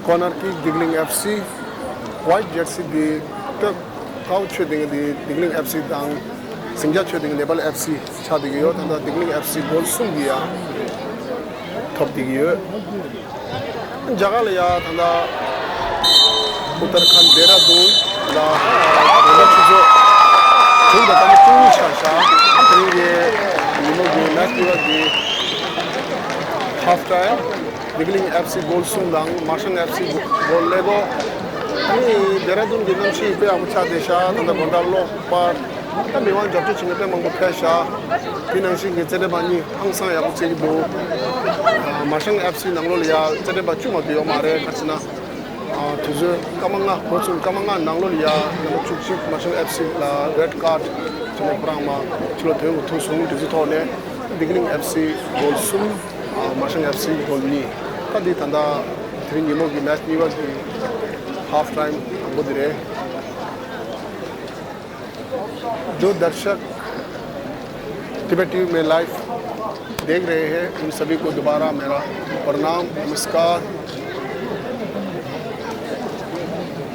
Corner kick བདེ་སྐྱིད་གླིང་F C། White jersey འདི་སྟོད་ཀ་བོ་ཆོས་ལྡན་གྱི་འདི་བདེ་སྐྱིད་གླིང་F C དང་། སིང་ཆ་ཆོས་ལྡན་གྱི་ནེ་པཱལ་F C ཆགས་བསྡད་ཀྱི་ཡོད། ད་ལྟ་བདེ་སྐྱིད་གླིང་F C goal གསུམ་གྱིས་ཡ་ཐོབ་བསྡད་ཀྱི་ཡོད། རྒྱ་གར་ལ་ཡ་ད་ལྟ་ཨུ་ཏར་ཁན་ཌེ་ར་ཌུན་ལ་དགོང་དག་ཆུ་ཚོད་བདུན་དང་སྐར་མ་བཅུ་གཉིས་ཆགས་ཤག། དེ་རིང་གི་ཉིན་མོ་གི་མེ་ཆི་གཉིས་པ་གི་half time། བདེ་སྐྱིད་གླིང་F C goal གསུམ་དང་མར་ཤང་F C goal ཀླད་ཀོར། ཨ་ནི་ཌེ་ར་ཌུན་གྱི་གནམ་གཤིས་དཔེ་ཡག་པོ་ཆགས་བསྡད་ཤག། ད་ལྟ་དགོང་དག་གློག་སྤར། ད་མི་མང་རྒྱབ་སྐྱོར་བྱེད་མཁན་དཔེ་མང་པོ་ཕེབས་ཤག། དེ་ནང་བཞིན་གྱི་རྩེད་འགྲན་པ་གཉིས་ཧང་སང་ཡག་པོ་རྩེད་ཀྱི་འདུག། ཨ་མར་ཤང་F C ནང་ལོགས་ལ་ཡ་རྩེད་འགྲན་པ་བཅུ་མ་གཏོགས་ཡོད་མ་རེད། ག་རེ་ཟེར་ན། ཨ་དུས་ཚོད་སྐར་མ་ལྔ། འགོ་ཚུགས་སྐར་མ་ལྔ་ནང་ལོགས་ལ་ཡ་རྣམ་པ་བཅུ་གཅིག་མར་ཤང་F C ལ་red card བྱས་ནས་ཁོ་རང་མར་ཕྱི་ལོགས་ཐོན་དགོས་ཐུག་སོང་། དེ་ཚོའི་ཐོག་ནས་བདེ་སྐྱིད་གླིང་F C goal གསུམ། ཨ་མར་ཤང་F C goal གཉིས། ད་འདི་ད་ལྟ་དེ་རིང་ཉིན་མོ་གི་མེ་ཆི་གཉིས་པ་གི་half time དང་པོ་འདི་རེད། जो दर्शक Tibet TV में लाइव देख रहे हैं, उन सभी को दोबारा मेरा प्रणाम, नमस्कार।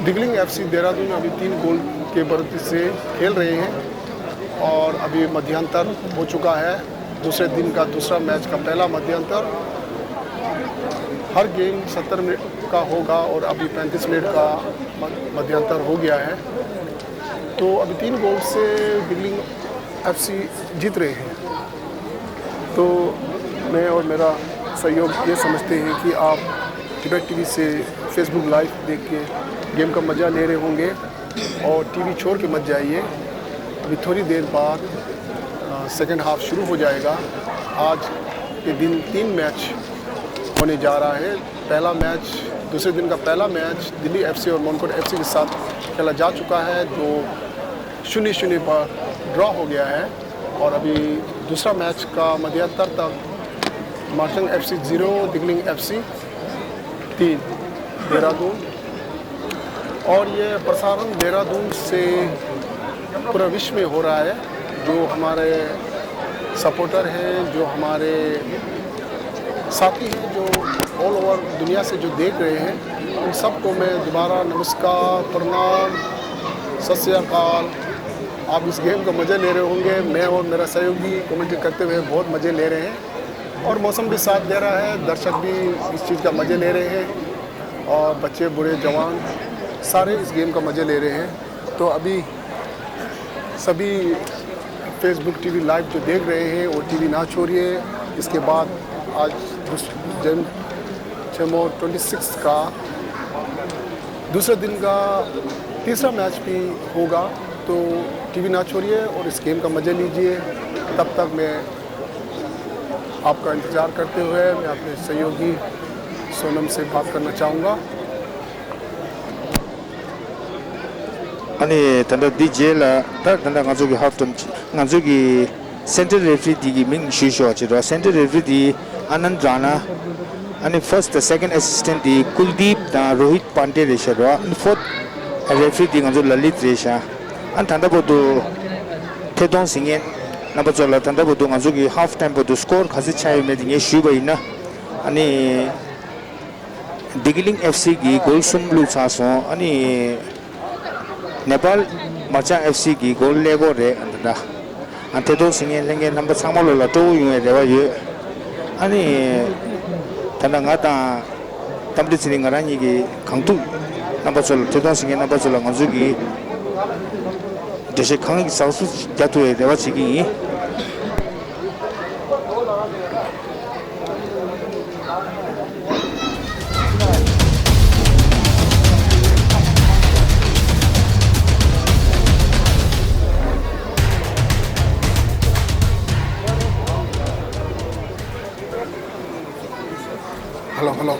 दिगलिंग एफसी देहरादून अभी तीन गोल के बढ़त से खेल रहे हैं और अभी मध्यांतर हो चुका है। दूसरे दिन का दूसरा मैच का पहला मध्यांतर। हर गेम सत्तर मिनट का होगा और अभी पैंतीस मिनट का म-, मध्यांतर हो गया है। तो अभी तीन गोल से दिगलिंग एफसी जीत रहे हैं। तो मैं और मेरा सहयोग ये समझते हैं कि आप टिबेट टीवी से फेसबुक लाइव देख के गेम का मज़ा ले रहे होंगे और टीवी छोड़ के मत जाइए। अभी थोड़ी देर बाद सेकंड हाफ शुरू हो जाएगा। आज के दिन तीन मैच होने जा रहा है। पहला मैच, दूसरे दिन का पहला मैच दिल्ली एफसी और मनकोट एफसी के साथ खेला जा चुका है, जो शून्य शून्य पर ड्रॉ हो गया है। और अभी दूसरा मैच का मध्यांतर तक मार्चंग एफसी ज़ीरो, दिगलिंग एफसी तीन, देहरादून। और ये प्रसारण देहरादून से पूरा विश्व में हो रहा है। जो हमारे सपोर्टर हैं, जो हमारे साथी हैं, जो ऑल ओवर दुनिया से जो देख रहे हैं, उन सबको मैं दोबारा नमस्कार, प्रणाम, सत श्री अकाल। आप इस गेम का मज़ा ले रहे होंगे, मैं और मेरा सहयोगी कमेंट्री करते हुए बहुत मज़े ले रहे हैं। और मौसम भी साथ दे रहा है, दर्शक भी इस चीज़ का मज़े ले रहे हैं और बच्चे, बूढ़े, जवान सारे इस गेम का मज़े ले रहे हैं। तो अभी सभी फेसबुक टीवी लाइव जो देख रहे हैं, वो टीवी ना छोड़िए। इसके बाद आज जैम चेमो ट्वेंटी सिक्स का दूसरे दिन का तीसरा मैच भी होगा, तो टीवी ना छोड़िए और इस गेम का मज़ा लीजिए। तब तक मैं आपका इंतज़ार करते हुए मैं अपने सहयोगी सोनम से बात करना चाहूँगा। ཨ་ནི་ད་ལྟ་འདི་རྗེས་ལ་ད་ད་ལྟ་ང་ཚོ་གི་ཧབ་ཊའིམ་ང་ཚོ་གི་སེན་ཊར་རེ་ཕི་རི་འདི་གི་མིང་ཞུས་ཤོག་ཅེས་རོ། སེན་ཊར་རེ་ཕི་རི་འདི་ཨ་ནན་ར་ན། ཨ་ནི་ཕར་སི་ཊི་དང་སེ་ཀེན་ཌི་ཨེ་སི་སི་ཊེན་ཊི་འདི་ཀུལ་དིབ་དང་རོ་ཧིད་པན་ཌེ་རེད་ཤག་རོ། ཨ་ནི་ཕོར་ཐི་རེ་ཕི་རི་འདི་ང་ཚོ་ལ་ལིད་རེད་ཤག་ཨ་ནི་ད་ལྟ་བར་དུ་ཐད་གཏོང་ཟིན་མཁན་རྣམ་པ་ཚོ་ལ་ད་ལྟ་བར་དུ་ང་ཚོ་གི་ཧབ་ཊའིམ་བར་དུ་སི་ཀོར་ག་ཚོད་ཆགས་ཡོད་མེད་དེ་ངས་ཞུས་པ་ཡིན་ན། ཨ་ནི་དིག་ལིང་ཨེཕ་སི་གིས་གོལ་གསུམ་བླུགས་ཚར་སོང་། ཨ་ནི་ནེ་པཱལ་མར་ཅང་ཨེཕ་སི་གིས་གོལ་ཀླད་ཀོར་རེད། ཨ་ནི་ད་ལྟ་ཨ་ཐད་གཏོང་ཟིན་མཁན་ལྷན་རྒྱས་རྣམ་པ་ཚང་མ་ལོ་ལ་སྤྲོ་བོ་ཡོང་བའི་རེ་བ་ཡོད། ཨ་ནི་ད་ལྟ་ང་དང་ཏམ་པི་ཚེ་རིང་ང་རང་གཉིས་ཀྱིས་གང་ཐུབ་རྣམ་པ་ཚོ་ལ་ཐད་གཏོང་ཟིན་མཁན་རྣམ་པ་ཚོ་ལ་ང་ཚོ་གིས་འགྲེལ་བཤད་གང་ཡག་ཟག་སུ་རྒྱག་ཐུབ་པའི་རེ་བ་བྱེད་ཀྱི་ཡིན། Hello, hello.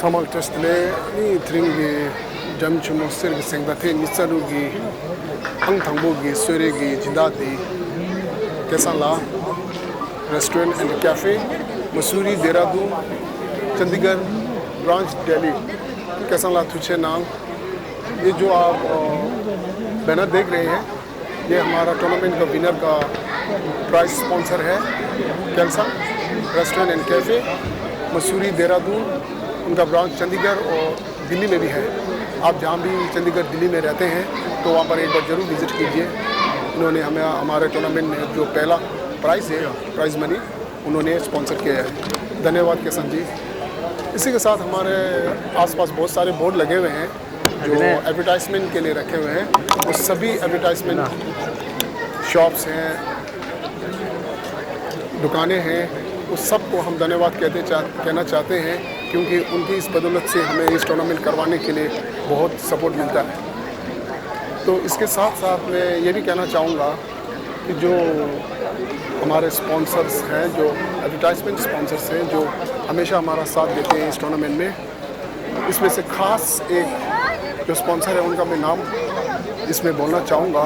ཚང་མ་ལ་བཀྲ་ཤིས་བདེ་ལེགས། ཨ་ནི་དེ་རིང་གི་འགྲམ་ཆེན་མོ་གསེར་གྱི་གཟེངས་རྟགས་ཐེངས་ཉི་ཤུ་རྩ་དྲུག་གི་ཨང་དང་པོ་གི་གསོལ་རས་ཀྱི་སྦྱིན་བདག་དེ་སྐལ་བཟང་ལགས། Restaurant and Cafe, Mussoorie, Dehradun, Chandigarh branch, Delhi. སྐལ་བཟང་ལགས་ཐུགས་རྗེ་གནང་། ये जो आप, अ, बैनर देख रहे हैं, ये हमारा टूर्नामेंट का विनर का प्राइस स्पॉन्सर है, कैलसा रेस्टोरेंट एंड कैफे, मसूरी, देहरादून। उनका ब्रांच चंडीगढ़ और दिल्ली में भी है। आप जहाँ भी चंडीगढ़, दिल्ली में रहते हैं, तो वहाँ पर एक बार ज़रूर विजिट कीजिए। उन्होंने हमें, हमारे टूर्नामेंट में जो पहला प्राइज़ है, प्राइज़ मनी, उन्होंने स्पॉन्सर किया है। धन्यवाद किशन जी। इसी के साथ हमारे आसपास बहुत सारे बोर्ड लगे हुए हैं जो एडवर्टाइजमेंट के लिए रखे हुए हैं। वो सभी एडवर्टाइजमेंट शॉप्स हैं, दुकानें हैं, उस सब को हम धन्यवाद कहते चा-, कहना चाहते हैं, क्योंकि उनकी इस बदौलत से हमें इस टूर्नामेंट करवाने के लिए बहुत सपोर्ट मिलता है। तो इसके साथ साथ मैं ये भी कहना चाहूँगा कि जो हमारे स्पॉन्सर्स हैं, जो एडवर्टाइजमेंट स्पॉन्सर्स हैं, जो हमेशा हमारा साथ देते हैं इस टूर्नामेंट में, इसमें से खास एक जो स्पॉन्सर है, उनका मैं नाम इसमें बोलना चाहूँगा,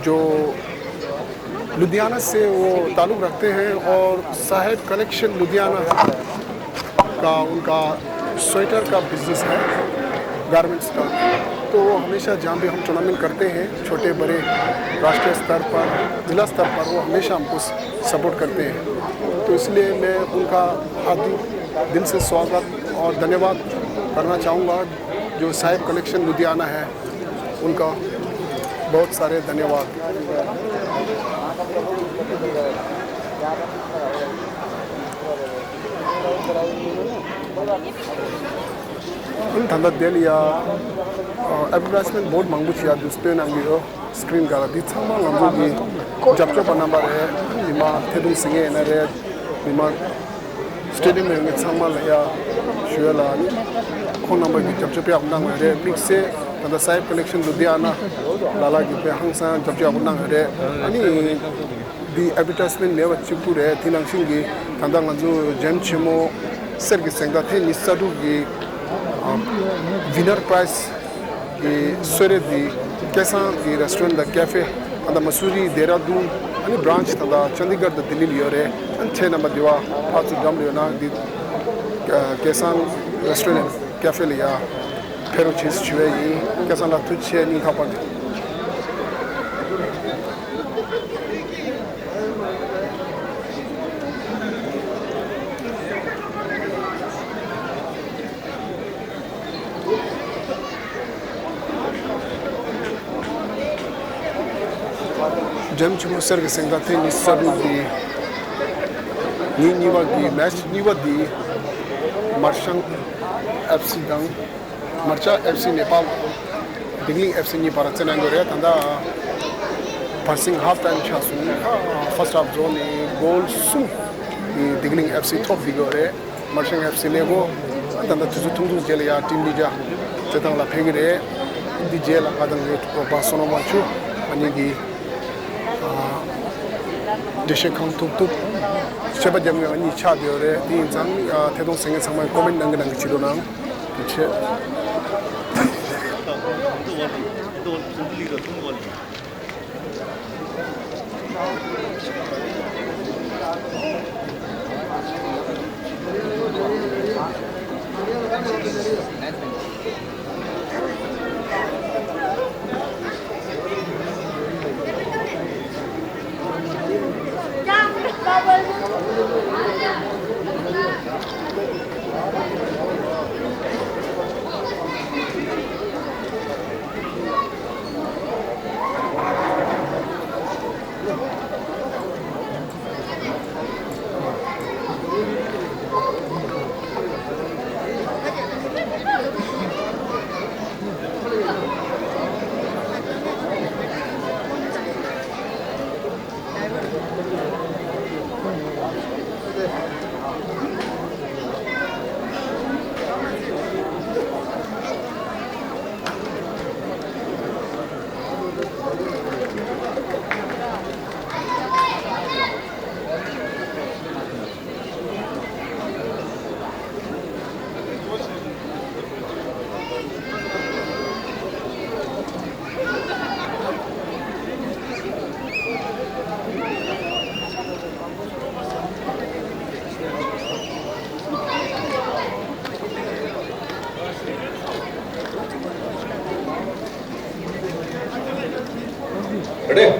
जो लुधियाना से वो ताल्लुक़ रखते हैं और साहेब कलेक्शन लुधियाना का उनका स्वेटर का बिजनेस है। गारमेंट्स का। तो वो हमेशा जहाँ भी हम टूर्नामेंट करते हैं, छोटे बड़े, राष्ट्रीय स्तर पर, जिला स्तर पर, वो हमेशा हमको सपोर्ट करते हैं। तो इसलिए मैं उनका हार्दिक दिल से स्वागत और धन्यवाद करना चाहूँगा। जो साहिब कलेक्शन लुधियाना है, उनका बहुत सारे धन्यवाद। ཨ་ནི་ད་ལྟ་དེ་ལ་ཡ་ཨ་ཌི་ཝར་ཊའི་སི་མེན་ཊི་བོར་ཌི་མང་པོ་ཞིག་ཡ་འདུག་སྟོན་གནང་གི་ཡོད། སི་ཀི་རིན་སྒང་ལ་འདི་ཚང་མ་ང་ཚོ་གི་རྒྱབ་སྐྱོར་པ་རྣམ་པ་རེད། མི་མང་ཐད་གཏོང་ཟིན་ངེས་ཡིན་ན་རེད། མི་མང་སི་ཊེ་ཌི་ཡམ་ཡོད་མཁན་ཚང་མ་ལ་ཡ་ཞུ་ཡ་ལ་ཨ་ནི་ཁོང་རྣམ་པ་གི་རྒྱབ་སྐྱོར་དཔེ་ཡག་པོ་གནང་བ་རེད། དམིགས་བསལ་ད་ལྟ་སའིབ་ཀོ་ལེག་ཤན་ལུ་དྷི་ཡ་ན་ལ་ལ་གི་དཔེ་ཧང་སང་རྒྱབ་སྐྱོར་ཡག་པོ་གནང་བ་རེད། ཨ་ནི། འདི་ཨེ་ཌི་ཝར་ཊའི་སི་མེན་ཊི་མེད་པ་གཅིག་པུ་རེད། དེ་ནང་བཞིན་གྱི་ད་ལྟ་ང་ཚོ་འཇམ་ཆེན་མོ་གསེར་གྱི་གཟེངས་རྟགས་ཐེངས་ཉི་ཤུ་རྩ་དྲུག་གི་ཨ་ཝི་ནར་པ་རའི་ཛི་གི་གསོལ་རས་འདི་སྐལ་བཟང་གི་རེ་སི་ཊོ་རེན་ཊི་དང་ཀེ་ཧྥེ། ད་ལྟ་མ་སུ་རི་ཌེ་ར་ཌུན། ཨ་ནི་བྷི་རན་ཆི་ད་ལྟ་ཅན་དི་གར་དང་ལྡི་ལི་ལ་ཡོད་རེད། ཨ་ནི་ཁྱེད་རྣམ་པ་འདི་བ་ཕར་ཚུར་འགྲམ་ལ་ཡོད་ན་འདི་སྐལ་བཟང་རེ་སི་ཊོ་རེན་ཊི་ཀེ་ཧྥེ་ལ་ཡ་ཕེབས་རོགས་བྱེད་ཞུ་བ་ཡིན། སྐལ་བཟང་ལགས་ཐུགས་རྗེ་ཆེ། སྙིང་ཐག་པ་ནས། འཇམ་ཆེན་མོ་གསེར་གྱི་གཟེངས་རྟགས་ཐེངས་ཉི་ཤུ་རྩ་དྲུག་གི་ཉིན་གཉིས་པ་གི་མེ་ཆི་གཉིས་པ་འདི་མར་ཤང་ཨེཕ་སི་དང་། མར་ཤང་ཨེཕ་སི་ནེ་པཱལ། བདེ་གླིང་ཨེཕ་སི་གཉིས་བར་རྩེད་གནང་གི་རེད། ད་ལྟ་བར་སིང་ཧ་ཧྥ་ཊའིམ་ཆགས་སོང་། ཧ་ཧྥ་སི་ཊི་ཧཱཕ་རྫོགས་ནས་གོལ་གསུམ་བདེ་གླིང་ཨེཕ་སི་ཐོབ་བསྡད་ཀྱི་ཡོད་རེད། མར་ཤང་ཨེཕ་སི་གནས་སྐོར། ད་ལྟ་དུས་ཚོད་ཐུང་ཐུང་རྗེས་ལ་ཡ་ཊིམ་གཉིས་ཆ་རྩེད་ཐང་ལ་ཕེབས་ཀྱི་རེད། འདི་རྗེས་ལ་ང་དང་ངའི་གྲོགས་པོ་བསོད་ནམས་དབང་ཕྱུག་ཨ་ནི་གི་འགྲེལ་བཤད་གང་ཐུབ་ཐུབ་བཤད་པ་རྒྱབ་མཁན་ཨ་ནི་ཆགས་བསྡད་ཡོད་རེད། དེ་ཡིན་ཙང་ཨ་ཐད་གཏོང་ཟེར་མཁན་ཚང་མས་ཀོ་མེན་ཊི་གནང་གི་གནང་གི་བྱེད་རོགས་གནང་། ཐུགས་རྗེ་ཆེ། རེད།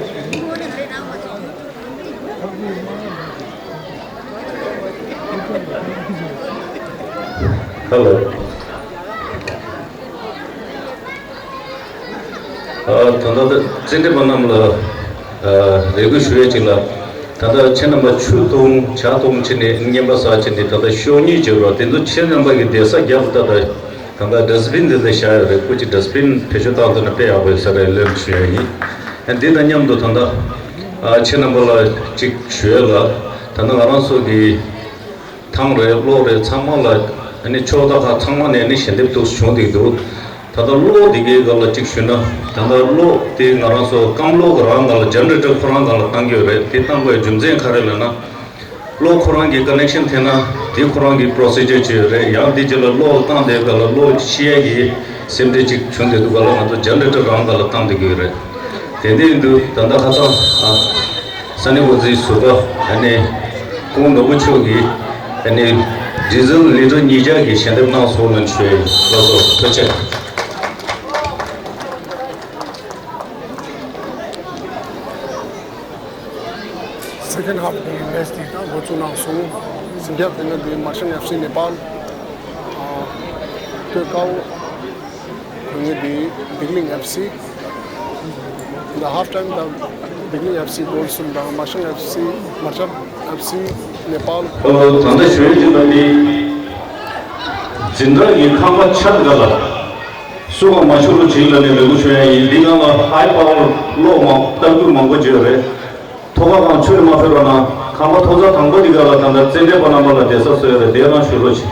ཧེ་ལོ། ཨ། ད་ལྟ་རྩེད་འགྲན་པ་རྣམས་ལ་ཨ་རེ་སྐུལ་ཞུ་ཡས་ཅིག་ལ། ད་ལྟ་ཁྱེད་རྣམ་པ་ཆུ་འཐུང་ཇ་འཐུང་བྱས་ནས་རྔན་པ་ཟ་བྱས་ནས་ད་ལྟ་ཤོག་གཉིས་བྱས་པ་དེ་ཚོ་ཁྱེད་རྣམ་པ་གི་བསྡད་ས་རྒྱབ་ལ་ད་ལྟ་ད་ལྟ་ཌ་སི་བིན་འདི་ལ་བཞག་ཡོད་རེད། སྐུ་མཁྱེན་ཌ་སི་བིན་བེད་སྤྱོད་བཏང་ཐུབ་ན་དཔེ་ཡག་པོ་ཡོད་ས་རེད་ལབ་ཞུ་ཡ་ཡིན། ཨ་འདི་དང་མཉམ་དུ་ད་ལྟ་ཨ་ཁྱེད་རྣམ་པ་ལ་ཅིག་ཞུ་ཡས་ལ། ད་ལྟ་ང་རང་ཚོ་གི་ཐང་རེད་གློག་རེད་ཚང་མ་ལ་ཨ་ནི་ཕྱོགས་མཐའ་ཁག་ཚང་མ་ནས་ཨ་ནི་ཞལ་འདེབས་འདུག་བྱུང་བསྡད་འདུག་ད་ལྟ་གློག་འདི་གའི་སྐབས་ལ་གཅིག་ཞུས་ན། ད་ལྟ་གློག་དེ་ང་རང་ཚོ་སྐམ་གློག་རང་སྒང་ལ་ཇེ་ནེ་རེ་ཊར་ཁོ་རང་སྒང་ལ་བཏང་གི་ཡོད་རེད། དེ་བཏང་དགོས་རྒྱུ་མཚན་ག་རེ་ལབ་ན། གློག་ཁོ་རང་གི་ཀ་ནེག་ཤན་འཐེན་ན་དེ་ཁོ་རང་གི་པོ་རོ་སི་ཇར་ཅིག་ཡོད་རེད། ཡང་དེ་རྗེས་ལ་གློག་བཏང་དེ་སྐབས་ལ་གློག་ཤི་ཡས་ཀྱི་སེམས་ཁྲལ་ཅིག་བྱུང་བསྡད་འདུག་ག་ལ་ང་ཚོ་ཇེ་ནེ་རེ་ཊར་རང་སྒང་ལ་བཏང་བསྡད་ཀྱི་ཡོད་རེད། དེ་འདྲ་ཡིན་དུས་ད་ལྟ་ཁ་སང་ཨ་ས་གནས་འགོ་འཛིན་ཟུར་པ་ཨ་ནི་ཁོང་ནོར་བུ་མཆོག་གིས་ཨ་ནི་ཌི་ཟེལ་ལི་ཊར་ཉིས་བརྒྱ་གི་ཞལ་འདེབས་གནང་སོང་ལ་ཞུ་ཡས་ལགས་སོ། ཐུགས་རྗེ་ཆེ། Second half གི match དེ་ད་འགོ་བཙུགས་གནང་སོང་། ཟིང་ཆ་དེ་ནི་དེ་Marchand F C Nepal ཨ་སྟོད་ཀ་བོ་གོ་ངེས་དེ་Digling F C། ད་half time ད་Digling F C goal གསུམ་དང་Marchand F C Marchand F C Nepal། ད་ལྟ་ཞུ་ཡས་ཅིག་ད་དེ་འཛིན་གྲྭ་གི་ཁང་པ་ཆགས་ག་ལ་སུ་གང་མ་ཤོར་བ་ཅིག་ལ་ནས་རེ་སྐུལ་ཞུ་ཡ་ཡིན། འདི་གང་ལ་high power གློག་མང་སྟབས་བསྟུན་མང་པོ་བརྗོད་རེད། ཐོག་ཁ་གང་ཆུ་ལ་མ་ཕེབས་རོགས་གནང་། ཁང་པ་ཐོག་ཚད་དང་པོ་འདི་ག་ལ་ད་ལྟ་རྩེད་འགྲན་པ་རྣམ་པ་ལ་བསྡད་ས་བཟོས་རེད། དེ་རང་ཞུ་རོགས་གྱིས།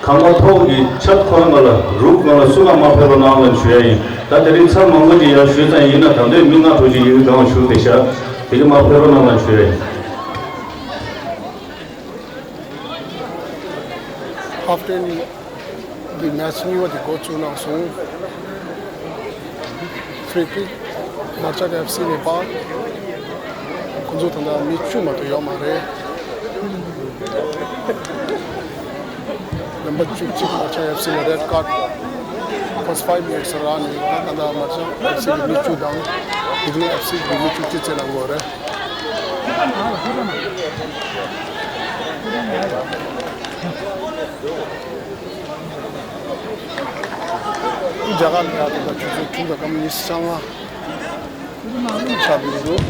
ཁང་པ་ཐོག་གི་ཆ་ཁོ་རང་ག་ལ་རུབ་གང་ལ་སུ་གང་མ་ཕེབས་རོགས་གནང་ལ་ཞུ་ཡ་ཡིན། ད་དེ་རིང་ཚར་མང་པོ་ཅིག་ཡར་ཞུས་ཙང་ཡིན་ན་ད་ལྟའི་མི་ལྔ་དྲུག་ཅིག་ཡིན་གང་ཞུ་བསྡད་ཤག་དེ་གི་མ་ཕེབས་རོགས་གནང་ལ་ཞུ་ཡ་ཡིན། Half time གི་match གཉིས་པ་དེ་འགོ་བཙུགས་གནང་སོང་། Free kick Marchand F C Nepal། ཁོ་ཚོ་ད་ལྟ་མི་བཅུ་མ་གཏོགས་ཡོད་མ་རེད། རྣམ་པ་བཅུ་གཅིག་Marchand F C ལ་red card། First five minutes རང་ནས་ད་ལྟ་Marchand F C གི་མི་བཅུ་དང་Digling F C གི་མི་བཅུ་གཅིག་རྩེད་གནང་དགོས་རེད། རྒྱ་གར་ལ་ཡ་དེ་ད་ཆུ་ཚོད་དྲུག་དང་སྐར་མ་ཉི་ཤུ་རྩ་ལྔ་ཆགས་ཀྱི་འདུག་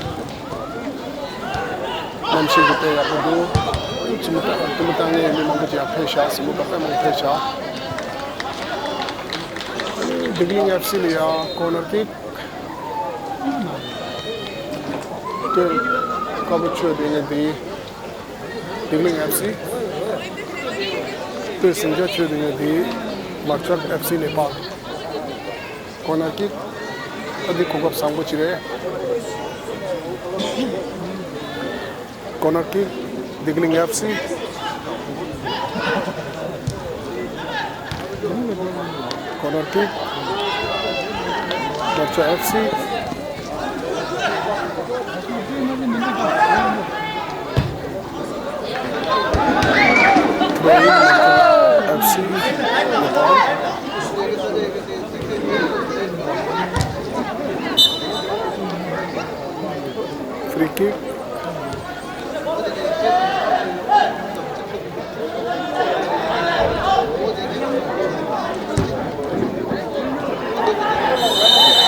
གནམ་གཤིས་ཀྱི་དཔེ་ཡག་པོ་འདུག་རྩེད་མོ་རྩེད་མོ་ལྟ་མཁན་མི་མང་པོ་ཅིག་ཡང་ཕེབས་ཤག་གཟིགས་མོ་ལྟ་དཔེ་མང་པོ་ཕེབས་ཤག Digling F C ལ་ཡ་corner kick སྟོད་ཀ་བོ་ཆོས་ལྡན་གྱི་འདི། Digling F C སྟོད་ཟིང་ཆ་ཆོས་ལྡན་གྱི་འདི། Marchand F C Nepal། Corner kick ཨ་འདི་གོ་སྐབས་བཟང་པོ་ཅིག་རེད། Corner kick Digling F C། Corner kick Marchand F C. Throw in F C Nepal. Free kick.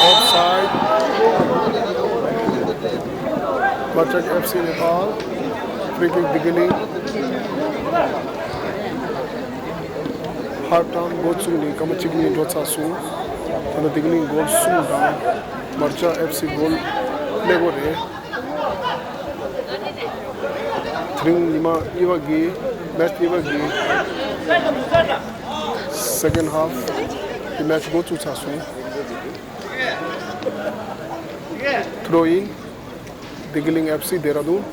Offside. Marchand F C Nepal. Free kick Digling. Half time འགོ་བཙུགས་ནས་སྐར་མ་གཅིག་གཉིས་འགྲོ་ཚར་སོང་། ད་ལྟ་Digling goal གསུམ་དང་Marchand F C goal ཀླད་ཀོར་རེད། དེ་རིང་ཉི་མ་གཉིས་པ་གི་match གཉིས་པ་གི་second half གི་match འགོ་བཙུགས་ཚར་སོང་། Throw in Digling F C Dehradun།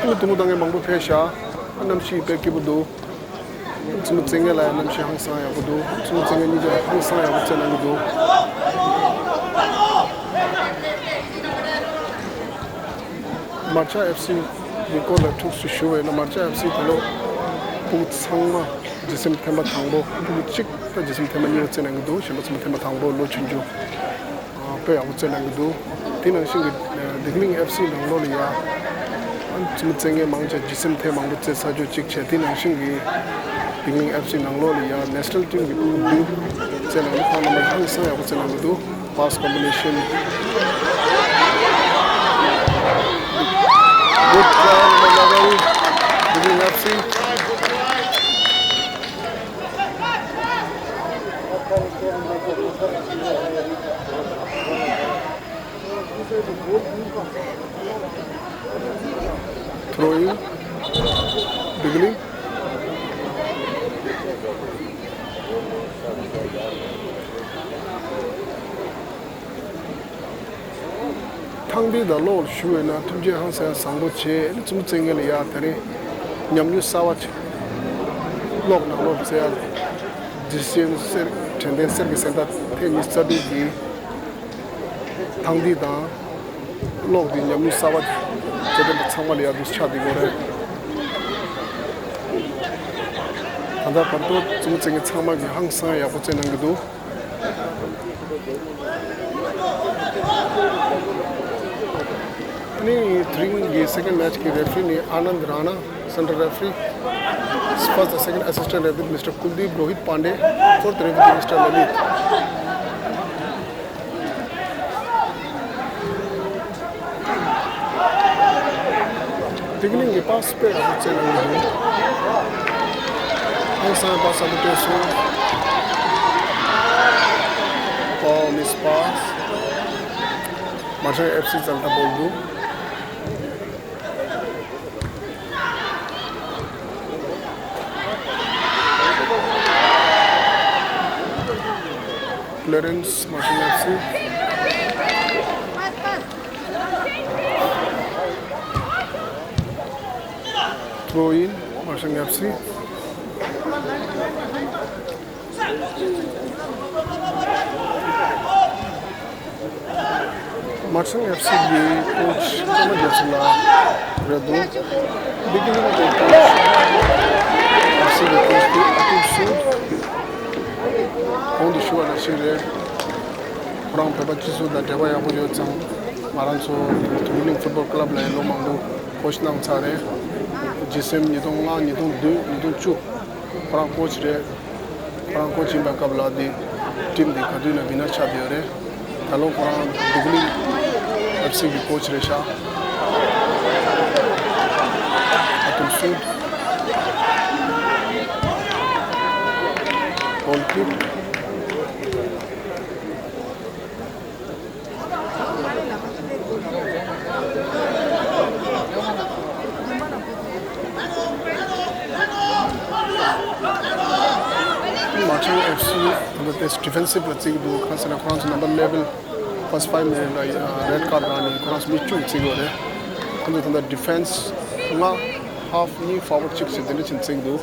ཨ་ནི་ཐུང་ངུ་བཏང་མཁན་མང་པོ་ཕེབས་ཤག་གནམ་གཤིས་དཔེ་སྐྱིད་པོ་འདུག་རྩེད་མོ་རྩེ་མཁན་ལ་ཡང་གནམ་གཤིས་ཧང་སང་ཡག་པོ་འདུག་རྩེད་མོ་རྩེ་མཁན་གཉིས་ཀ་ཧང་སང་ཡག་པོ་རྩེ་གནང་གི་འདུག Marchand F C གི་སྐོར་ལ་ཐུགས་སུ་ཞུ་བས་ན། Marchand F C ད་ལོ་ཕྲུ་གུ་ཚང་མ་རྗེས་སེམས་ཐེངས་མ་དང་པོ། ཕྲུ་གུ་གཅིག་ད་རྗེས་སེམས་ཐེངས་མ་གཉིས་པ་རྩེ་གནང་གི་འདུག་གཞན་པ་ཚང་མ་ཐེངས་མ་དང་པོ། ལོ་ཆུང་ཆུང་དཔེ་ཡག་པོ་རྩེ་གནང་གི་འདུག་དེ་ནང་བཞིན་གྱི་Digling F C ནང་ལོགས་ལ་ཡ་རྩེད་མོ་རྩེ་མཁན་མང་ཆེ་རྗེས་སེམས་ཐེངས་མང་པོ་རྩེ་ཚར་ཆོག་ཅིག་བྱས། དེ་ནང་བཞིན་གྱི་Digling F C ནང་ལོགས་ལ་ཡ་national team གྱི་ཕྲུ་གུ་བདུན་རྩེ་གནང་གི། ཁོང་རྣམ་པ་ཧང་སང་ཡག་པོ་རྩེ་གནང་གི་འདུག Pass combination. Good try, Digling F C. Throw in. Digling. ཐང་འདི་དང་གློག་ཞུ་བས་ན་ཐུགས་རྗེ་ཧང་སང་བཟང་པོ་བྱས། རྩེད་མོ་རྩེ་མཁན་ལ་ཡ་དེ་རིང་ཉམས་མྱོང་གསར་བ་ཅིག་གློག་ནང་ལོགས་རྩེ་ཡ། རྗེས་སེམས་གསེར། དྲན་རྟེན་གསེར་གྱི་གཟེངས་རྟགས་ཐེངས་ཉི་ཤུ་རྩ་བདུན་གྱི་ཐང་འདི་དང་གློག་འདི་ཉམས་མྱོང་གསར་བ་རྩེད་འགྲན་པ་ཚང་མ་ལ་ཡ་འདུག་ཆགས་བསྡད་ཡོད་རེད། ད་ལྟ་བར་དུ་རྩེད་མོ་རྩེ་མཁན་ཚང་མ་གིས་ཧང་སང་ཡག་པོ་རྩེ་གནང་གི་འདུག Throw in. ནི་དེ་རིང་གི་second match གི་referee ནི་Anand Rana, central referee, first and second assistant referee Mister Kuldeep Rohit Pandey, fourth referee Mister Lalit. Digling གི་pass དཔེ་ཡག་པོ་རྩེ་གནང་གི་འདུག་ཨང་སང་pass ཡག་པོ་སྤྲད་སོང་། Ball miss pass. Marchang F C རྩ་ལ་ད་ball འདུག Clearance, Marchang F C. Throw in, Marchang F C. Marchang F C གི་coach ཀརྨ་རྒྱལ་མཚན་ལགས་རེད་འདུག Beginning གི་coach, F C གི་coach དེ་ཨ་ཏུར་སུད། གོང་དུ་ཞུ་བ་ནང་བཞིན་རེད། ཁོ་རང་བོད་པ་སྤྱི་ཚོགས་དང་འབྲེལ་བ་ཡག་པོ་ཡོད་ཙང་། ང་རང་ཚོ་Digling Football Club ལ་ཡང་ལོ་མང་པོ་coach གནང་ཚར་རེད། ཇི་སི་ཨེམ་ཉིས་སྟོང་ལྔ། ཉིས་སྟོང་བདུན། ཉིས་སྟོང་བཅུ། ཁོ་རང་coach རེད། ཁོ་རང་coach ཡིན་པའི་སྐབས་ལ་དེ་team དེ་ག་དུས་ན་winner ཆགས་བསྡད་ཡོད་རེད། ད་ལོ་ཁོ་རང་Digling F C གི་coach རེད་ཤག་ཨ་ཏུར་སུད། Goal kick. Marchang F C ད་ལྟ་defensive ལ་བརྩི་གི་འདུག་གང་ཟེར་ན་ཁོ་རང་ཚོ་number eleven first five minute ལ་red card རག་ནས་ཁོ་རང་ཚོ་མི་བཅུ་བརྩི་གི་ཡོད་རེད། ཁོ་ཚོ་ད་ལྟ་defence ལྔ། half གཉིས། forward གཅིག་བྱས་དེ་འདྲ་བྱས་ནས་བརྩི་གི་འདུག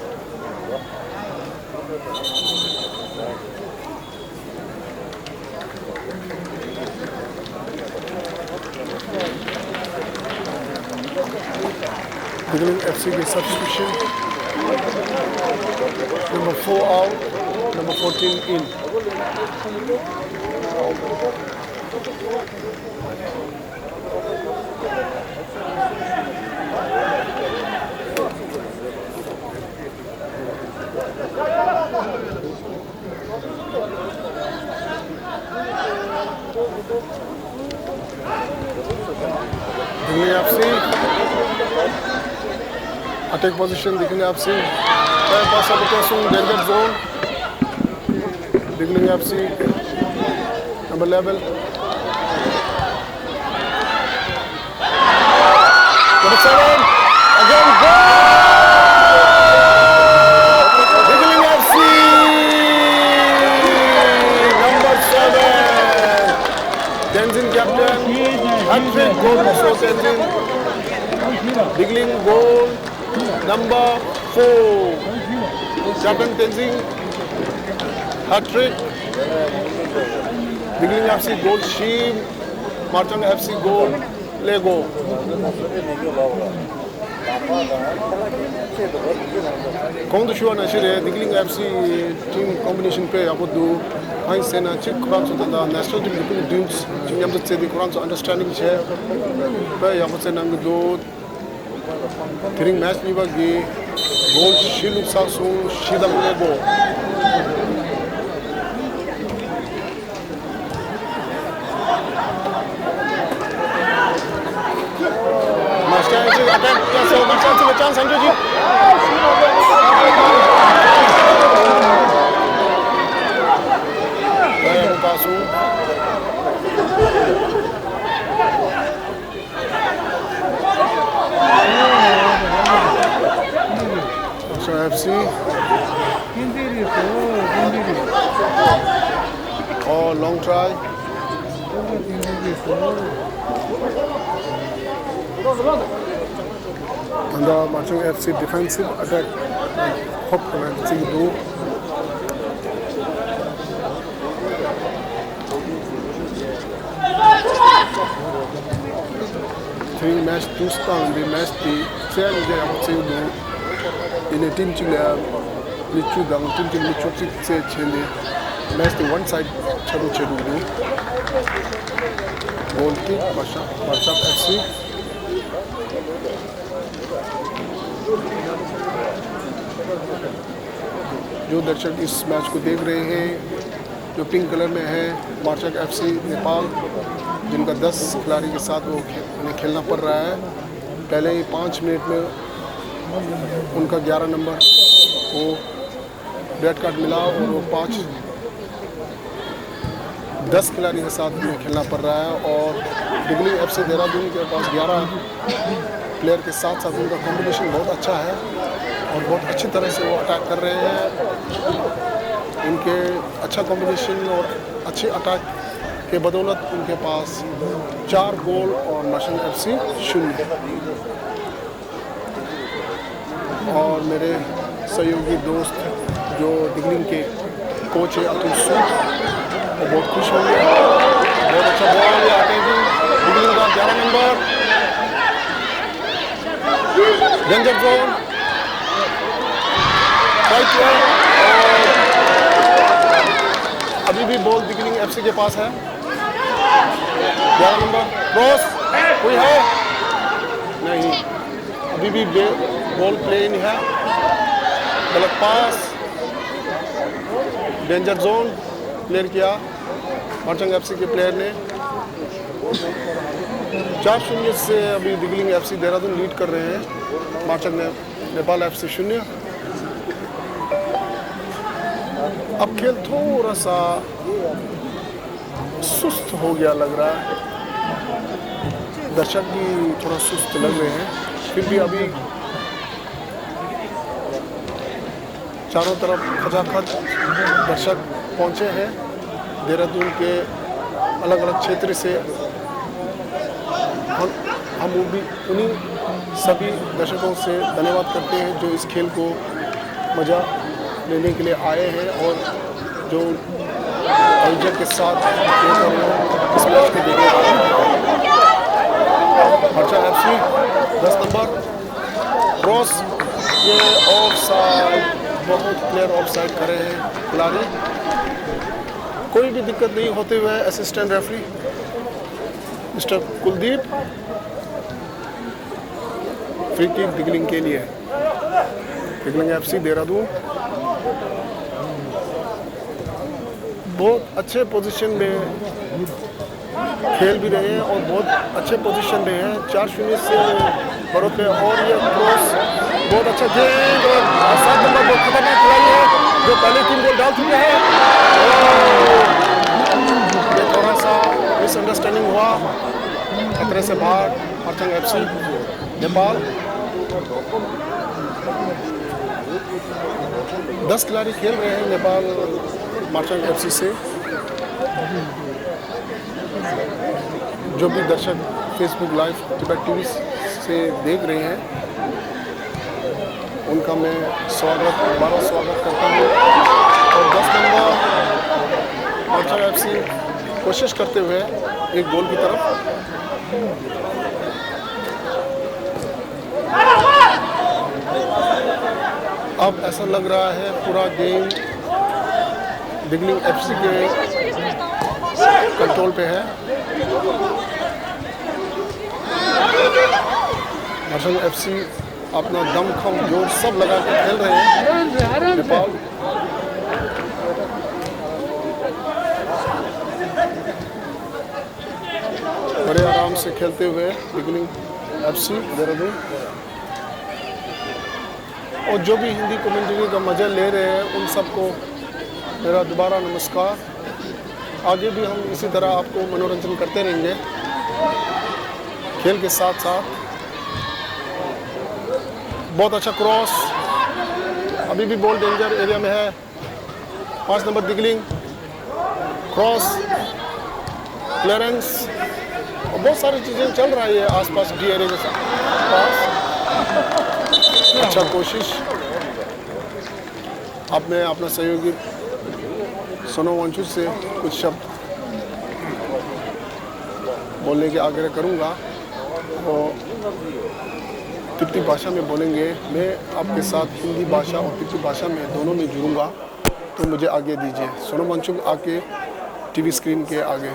Digling F C གི་substitution. Number four out, number fourteen in. Digling F C. Attack position, Digling F C. Pass up to danger zone. Digling F C. Number eleven. Number seven, again, goal! Digling F C, number seven, Tenzin captain, hat-trick goal for Tenzin. Digling goal number four, Captain Tenzin, hat-trick. Digling F C goal བཞི། Marchang F C goal བརྒྱད། གོང་དུ་ཞུ་བ་ནང་བཞིན་རེད། Digling F C team combination དཔེ་ཡག་པོ་འདུག་གང་ཡིན་ཟེར་ན་གཅིག་ཁོ་རང་ཚོ་ད་ལྟ་national team གི་ཕྲུ་གུ་བདུན་ཅིག་མཉམ་དུ་བརྩིས་ཏེ་ཁོ་རང་ཚོ་understanding བྱས་དཔེ་ཡག་པོ་རྩེ་གནང་གི་འདུག་དེ་རིང་match གཉིས་པ་གི་goal བཞི་བླུགས་ཚར་སོང་། བཞི་དང་བརྒྱད་གོ། Marchang གཅིག་attack བྱས་སོང་། Marchang གཅིག་ལ་chance བཟང་པོ་ཅིག་ལ་ཡང་བཏང་སོང་། Marchang F C. Oh, long try. ད་ལྟ་Marchang F C defensive attack ཧོབ་ཁོ་ན་བརྩི་གི་འདུག་དེ་རིང་match དུས་སྟངས་འདི་match དེ་རྩེད་ཡ་ཡག་པོ་རྩེ་གི་འདུག་ཡིན་ནའི་team གཅིག་ལ་མི་བཅུ་དང་team གཅིག་ལ་མི་བཅུ་གཅིག་རྩེད་བྱས་ནས་match དེ་one side ཆགས་འགྲོ་བྱས་འདུག་འདུག goal kick Marchang F C. जो दर्शक इस मैच को देख रहे हैं, जो pink colour में है, मार्चक एफसी नेपाल, जिनका दस खिलाड़ी के साथ वो खे-, उन्हें खेलना पड़ रहा है। पहले ही पाँच मिनट में उनका ग्यारह नंबर को रेड कार्ड मिला और वो पाँच दस खिलाड़ी के साथ उन्हें खेलना पड़ रहा है और दिगलिंग एफसी देहरादून के पास ग्यारह प्लेयर के साथ साथ उनका कॉम्बिनेशन बहुत अच्छा है और बहुत अच्छी तरह से वो अटैक कर रहे हैं। उनके अच्छा कॉम्बिनेशन और अच्छे अटैक के बदौलत उनके पास चार गोल और मार्चक एफसी शून्य। और मेरे सहयोगी दोस्त जो दिगलिंग के कोच है अतुल सूद, वो बहुत खुश होंगे। बहुत अच्छा बॉल, ये अटैकिंग, दिगलिंग का ग्यारह नंबर, डेंजर जोन, फाइट है। और अभी भी बॉल दिगलिंग एफसी के पास है। ग्यारह नंबर, क्रॉस कोई है? नहीं। अभी भी बे-, बॉल प्ले इन है। गलत पास, डेंजर जोन क्लियर किया मार्चक एफसी के प्लेयर ने। चार शून्य से अभी दिगलिंग एफसी देहरादून लीड कर रहे हैं, मार्चक ने नेपाल एफसी शून्य। अब खेल थोड़ा सा सुस्त हो गया लग रहा है, दर्शक भी थोड़ा सुस्त लग रहे हैं। फिर भी अभी चारों तरफ खचाखच दर्शक पहुंचे हैं। देहरादून के अलग-अलग क्षेत्र से हम, हम वो भी उन्हीं सभी दर्शकों से धन्यवाद करते हैं जो इस खेल को मज़ा लेने के लिए आए हैं और जो आयोजक के साथ खेल कर इस मैच को देखे। मार्चक एफसी दस नंबर क्रॉस, ये ऑफ साइड, बहुत क्लियर ऑफ साइड करे हैं खिलाड़ी। कोई भी दिक्कत नहीं होते हुए assistant referee mister Kuldeep, free kick दिगलिंग के लिए, दिगलिंग एफसी देहरादून बहुत अच्छे पोजीशन में खेल भी रहे हैं और बहुत अच्छे पोजीशन में हैं। चार शून्य से बढ़त है और ये क्रॉस बहुत अच्छा गेंद और सात नंबर बहुत खतरनाक खिलाड़ी है जो पहले तीन गोल डाल चुके हैं। और ये थोड़ा सा मिसअंडरस्टैंडिंग हुआ, खतरे से बाहर मार्चक एफसी नेपाल। दस खिलाड़ी खेल रहे हैं नेपाल मार्चक एफसी से। जो भी दर्शक Facebook लाइव तिब्बत टीवी से देख रहे हैं, उनका मैं स्वागत, दोबारा स्वागत करता हूँ। और दस नंबर मार्चक एफसी कोशिश करते हुए एक गोल की तरफ। अब ऐसा लग रहा है पूरा गेम दिगलिंग एफसी के कंट्रोल पे है। मार्चक एफसी अपना दमखम जोर सब लगा के खेल रहे हैं। नेपाल बड़े आराम से खेलते हुए दिगलिंग एफसी देहरादून। और जो भी हिंदी कमेंट्री का मज़ा ले रहे हैं, उन सबको मेरा दोबारा नमस्कार। आगे भी हम इसी तरह आपको मनोरंजन करते रहेंगे खेल के साथ साथ। बहुत अच्छा क्रॉस, अभी भी बॉल डेंजर एरिया में है। पाँच नंबर दिगलिंग, क्रॉस, क्लियरेंस, और बहुत सारी चीज़ें चल रहा है आसपास डी एरिया के पास। अच्छा कोशिश। अब मैं अपना सहयोगी सोनम वांगचुक से कुछ शब्द बोलने की आग्रह करूँगा। वो तिब्बती भाषा में बोलेंगे। मैं आपके साथ हिंदी भाषा और तिब्बती भाषा में दोनों में जुड़ूंगा, तो मुझे आज्ञा दीजिए। सोनम वांगचुक आके टीवी स्क्रीन के आगे।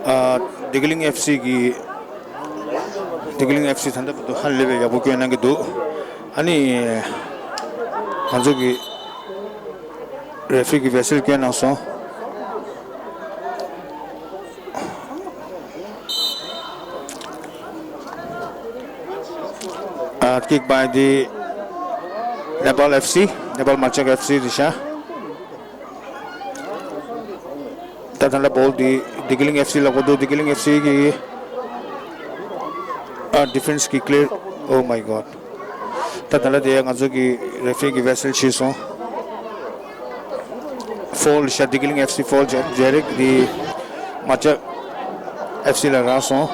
ཨ། བདེ་སྐྱིད་གླིང་ཨེཕ་སི་གི། བདེ་སྐྱིད་གླིང་ཨེཕ་སི་ད་ལྟ་བར་དུ་ཧ་ལས་པའི་ཡག་པོ་སྐྱོན་གནང་གི་འདུག་ཨ་ནི། ང་ཚོ་གི་རེ་ཕི་རི་གི་ཝེ་སེལ་སྐྱོན་གནང་སོང་། ཨ། ཀིག་བྷའི་དི་ནེ་པཱལ་ཨེཕ་སི། ནེ་པཱལ་མར་ཅན་ཨེཕ་སི་རེད་ཤག་ད་ད་ལྟ་བོལ་འདི་བདེ་སྐྱིད་གླིང་ཨེཕ་སི་ལ་གོ་འདུག་བདེ་སྐྱིད་གླིང་ཨེཕ་སི་གི། ཨ། ཌི་ཕེན་སི་གི་ཀི་ལི་ཡར། Oh my God. ད་ད་ལྟ་དེ་ང་ཚོ་གི་རེ་ཕི་རི་གི་ཝེ་སེལ་བྱས་སོང་། ཕོལ་ཤག་བདེ་སྐྱིད་གླིང་ཨེཕ་སི་ཕོལ་བྱས། ཌི་རེག་ཊི་དེ་མར་ཅན་ཨེཕ་སི་ལ་རག་སོང་།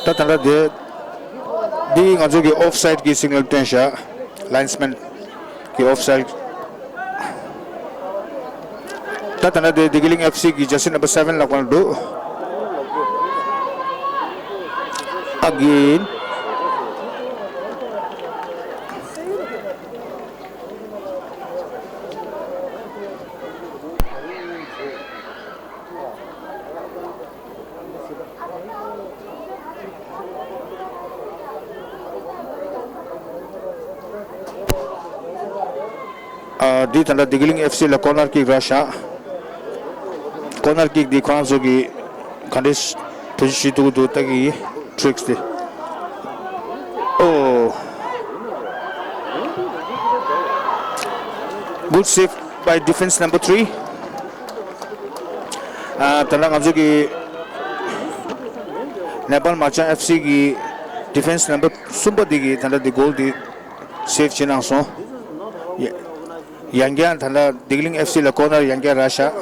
ད་ད་ལྟ་དེ། འདི་ང་ཚོ་གི་ཨོཕ་སའིད་གི་སིག་ནལ་སྟོན་ཤག་ལའིན་སི་མེན་གི་ཨོཕ་སའིད། ད་ད་ལྟ་དེ་བདེ་སྐྱིད་གླིང་ཨེཕ་སི་གི་ཇར་སི་ནམ་བར་སེ་བེན་ལ་བཀོད་འདུག་ཨ་གིན། ཨ། འདི་ད་ལྟ་བདེ་སྐྱིད་གླིང་ཨེཕ་སི་ལ་ཀོར་ནར་ཀིག་རག་ཤག་ཀོར་ནར་ཀིག་འདི་ཁོ་རང་ཚོ་གི་ག་འདྲས་བེད་སྤྱོད་བྱེད་ཐུབ་ཀྱི་འདུག་ད་གི་ཊི་རིག་སི་དེ། Oh, good save by defense number three. ཨ། ད་ལྟ་ང་ཚོ་གི་ནེ་པཱལ་མར་ཅན་ཨེཕ་སི་གི་ཌི་ཕེན་སི་ནམ་བར་གསུམ་པ་འདི་གིས་ད་ལྟ་འདི་གོལ་འདི་སེབ་བྱེད་གནང་སོང་། ཡ། ཡང་བསྐྱར་ད་ལྟ་བདེ་སྐྱིད་གླིང་ཨེཕ་སི་ལ་ཀོར་ནར་ཡང་བསྐྱར་རག་ཤག་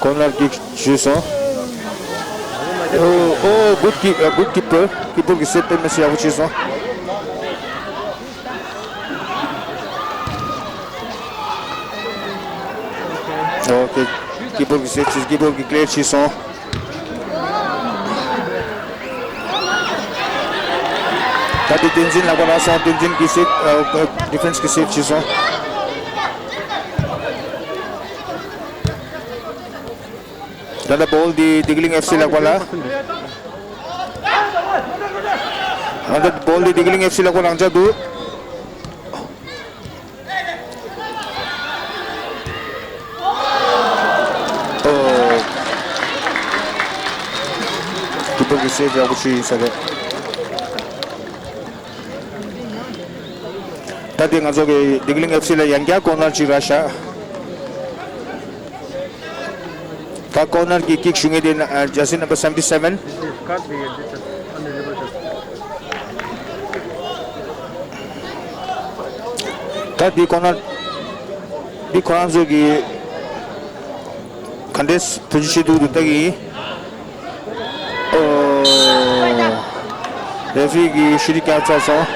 ཀོར་ནར་ཀིག་བྱས་སོང་། ཨོ། ཨོ། གུཌ་ཀི། ཨ། གུཌ་ཀི་པར། ཀི་པར་གྱིས་སེབ་དཔེ་མི་སྲིད་ཡག་པོ་བྱས་སོང་། ཨོ་ཁེ། ཀི་པར་གྱིས་སེབ་བྱས། ཀི་པར་གྱིས་ཀི་ལི་ཡར་བྱས་སོང་། ད་དེ་བསྟན་འཛིན་ལག་པ་རག་སོང་། བསྟན་འཛིན་གྱིས་སེབ། ཨ། ཌི་ཕེན་སི་གིས་སེབ་བྱས་སོང་། ད་ལྟ་བོལ་འདི་བདེ་སྐྱིད་གླིང་ཨེཕ་སི་ལག་པ་ལ། ད་ལྟ་བོལ་འདི་བདེ་སྐྱིད་གླིང་ཨེཕ་སི་ལག་པ་རང་འཇགས་འདུག་ཨོ། ཀི་པར་གྱིས་སེབ་ཡག་པོ་བྱས་ཡིན་ས་རེད། ད་དེ་ང་ཚོ་གི་བདེ་སྐྱིད་གླིང་ཨེཕ་སི་ལ་ཡང་བསྐྱར་ཀོར་ནར་གཅིག་རག་ཤག་ད་ཀོར་ནར་གྱི་ཀིག་ཞུ་མཁན་དེ་ན། ཨ། ཇར་སི་ནམ་བར་སེ་བེན་ཊི་སེ་བེན། ད་དེ་ཀོར་ནར་འདི་ཁོ་རང་ཚོ་གི་ག་འདྲས་བེད་སྤྱོད་བྱེད་ཐུབ་འདུག་ལྟ་གི་ཡིན། ཨོ། རེ་ཕི་རི་གིས་ཤུ་ཊིང་བརྒྱབ་ཚར་སོང་།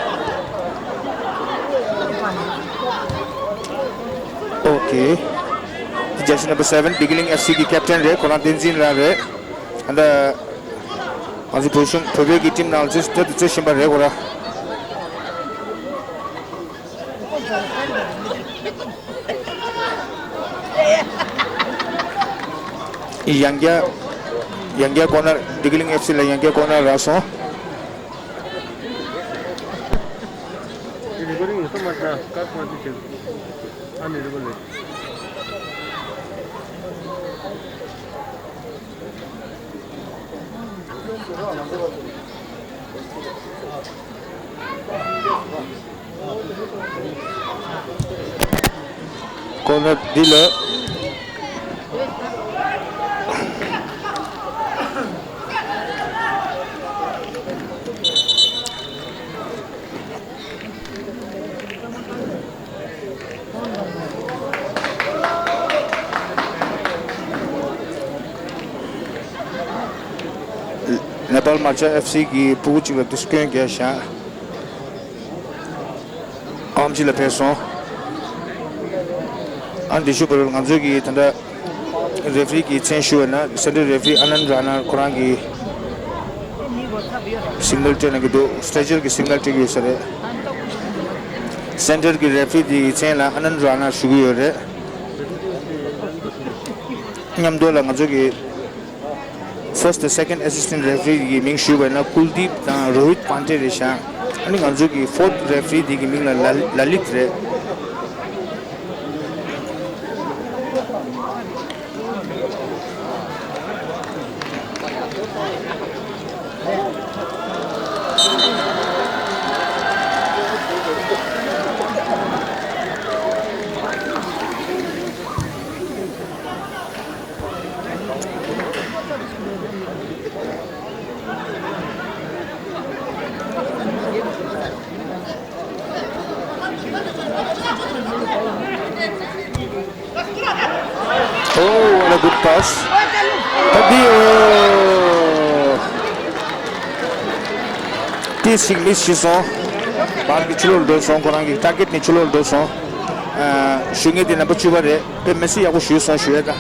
ཨོ་ཁེ། འདི་ཇར་སི་ནམ་བར་སེ་བེན། བདེ་སྐྱིད་གླིང་ཨེཕ་སི་གི་ཀེབ་ཊན་རེད། ཁོ་རང་བསྟན་འཛིན་ལགས་རེད། ཨ། ད་ང་ཚོ་བོད་གཞུང་བོད་པའི་གི་ཊིམ་ནང་ལ་རྩེད་རྩེད་རྩེད་བཞིན་པ་རེད་ཁོ་རང་། ཡང་བསྐྱར། ཡང་བསྐྱར་ཀོར་ནར། བདེ་སྐྱིད་གླིང་ཨེཕ་སི་ལ་ཡང་བསྐྱར་ཀོར་ནར་རག་སོང་། Recording is so much now. Cut for the show. Unavailable. ཀོར་ནར་འདི་ལ། ནེ་པཱལ་མར་ཆ་ཨེཕ་སི་གིས་ཕྲུ་གུ་གཅིག་ལ་དུས་སྐྱོན་བརྒྱབ་ཤག་ཨམ་ཆི་ལ་ཕེབས་སོང་། ཨ་འདི་ཞུ་བར་ང་ཚོས་ཀྱིས་ད་ལྟ་རེ་ཕི་རི་གི་མཚན་ཞུ་བ་ན་སེན་ཊར་རེ་ཕི་རི་ཨ་ནན་ར་ན་ཁོ་རང་གིས་སིག་ནལ་སྤྲད་གནང་གི་འདུག་སི་ཊེ་ཅར་གྱི་སིག་ནལ་སྤྲད་ཀྱི་ཡོད་ས་རེད། སེན་ཊར་གྱི་རེ་ཕི་རི་དེའི་མཚན་ལ་ཨ་ནན་ར་ན་ཞུ་གི་ཡོད་རེད། མཉམ་དུ་ལ་ང་ཚོ་གི་first དང་second assistant referee གི་མིང་ཞུས་པ་ཡིན་ན་ཀུལ་དིབ་དང་རོ་ཧིད་པན་ཏེ་རེད་ཤག་ཨ་ནི་ང་ཚོ་གི་fourth referee དེ་གི་མིང་ལ་ལ་ལ་ལིད་རེད། Oh, what a good pass. ད་འདི་ཨོ། ཏིས་ཤིག་མིས་ཤི་སོང་། བར་གྱི་ཕྱི་ལོགས་འགྲོ་སོང་། ཁོ་རང་གི་ཊར་གེ་ཊི་ནས་ཕྱི་ལོགས་འགྲོ་སོང་། ཨ། ཞུ་མཁན་དེ་རྣམ་པ་བཅུ་པ་རེད། དཔེ་མི་སྲིད་ཡག་པོ་ཞུས་སོང་ཞུ་ཡས་ད།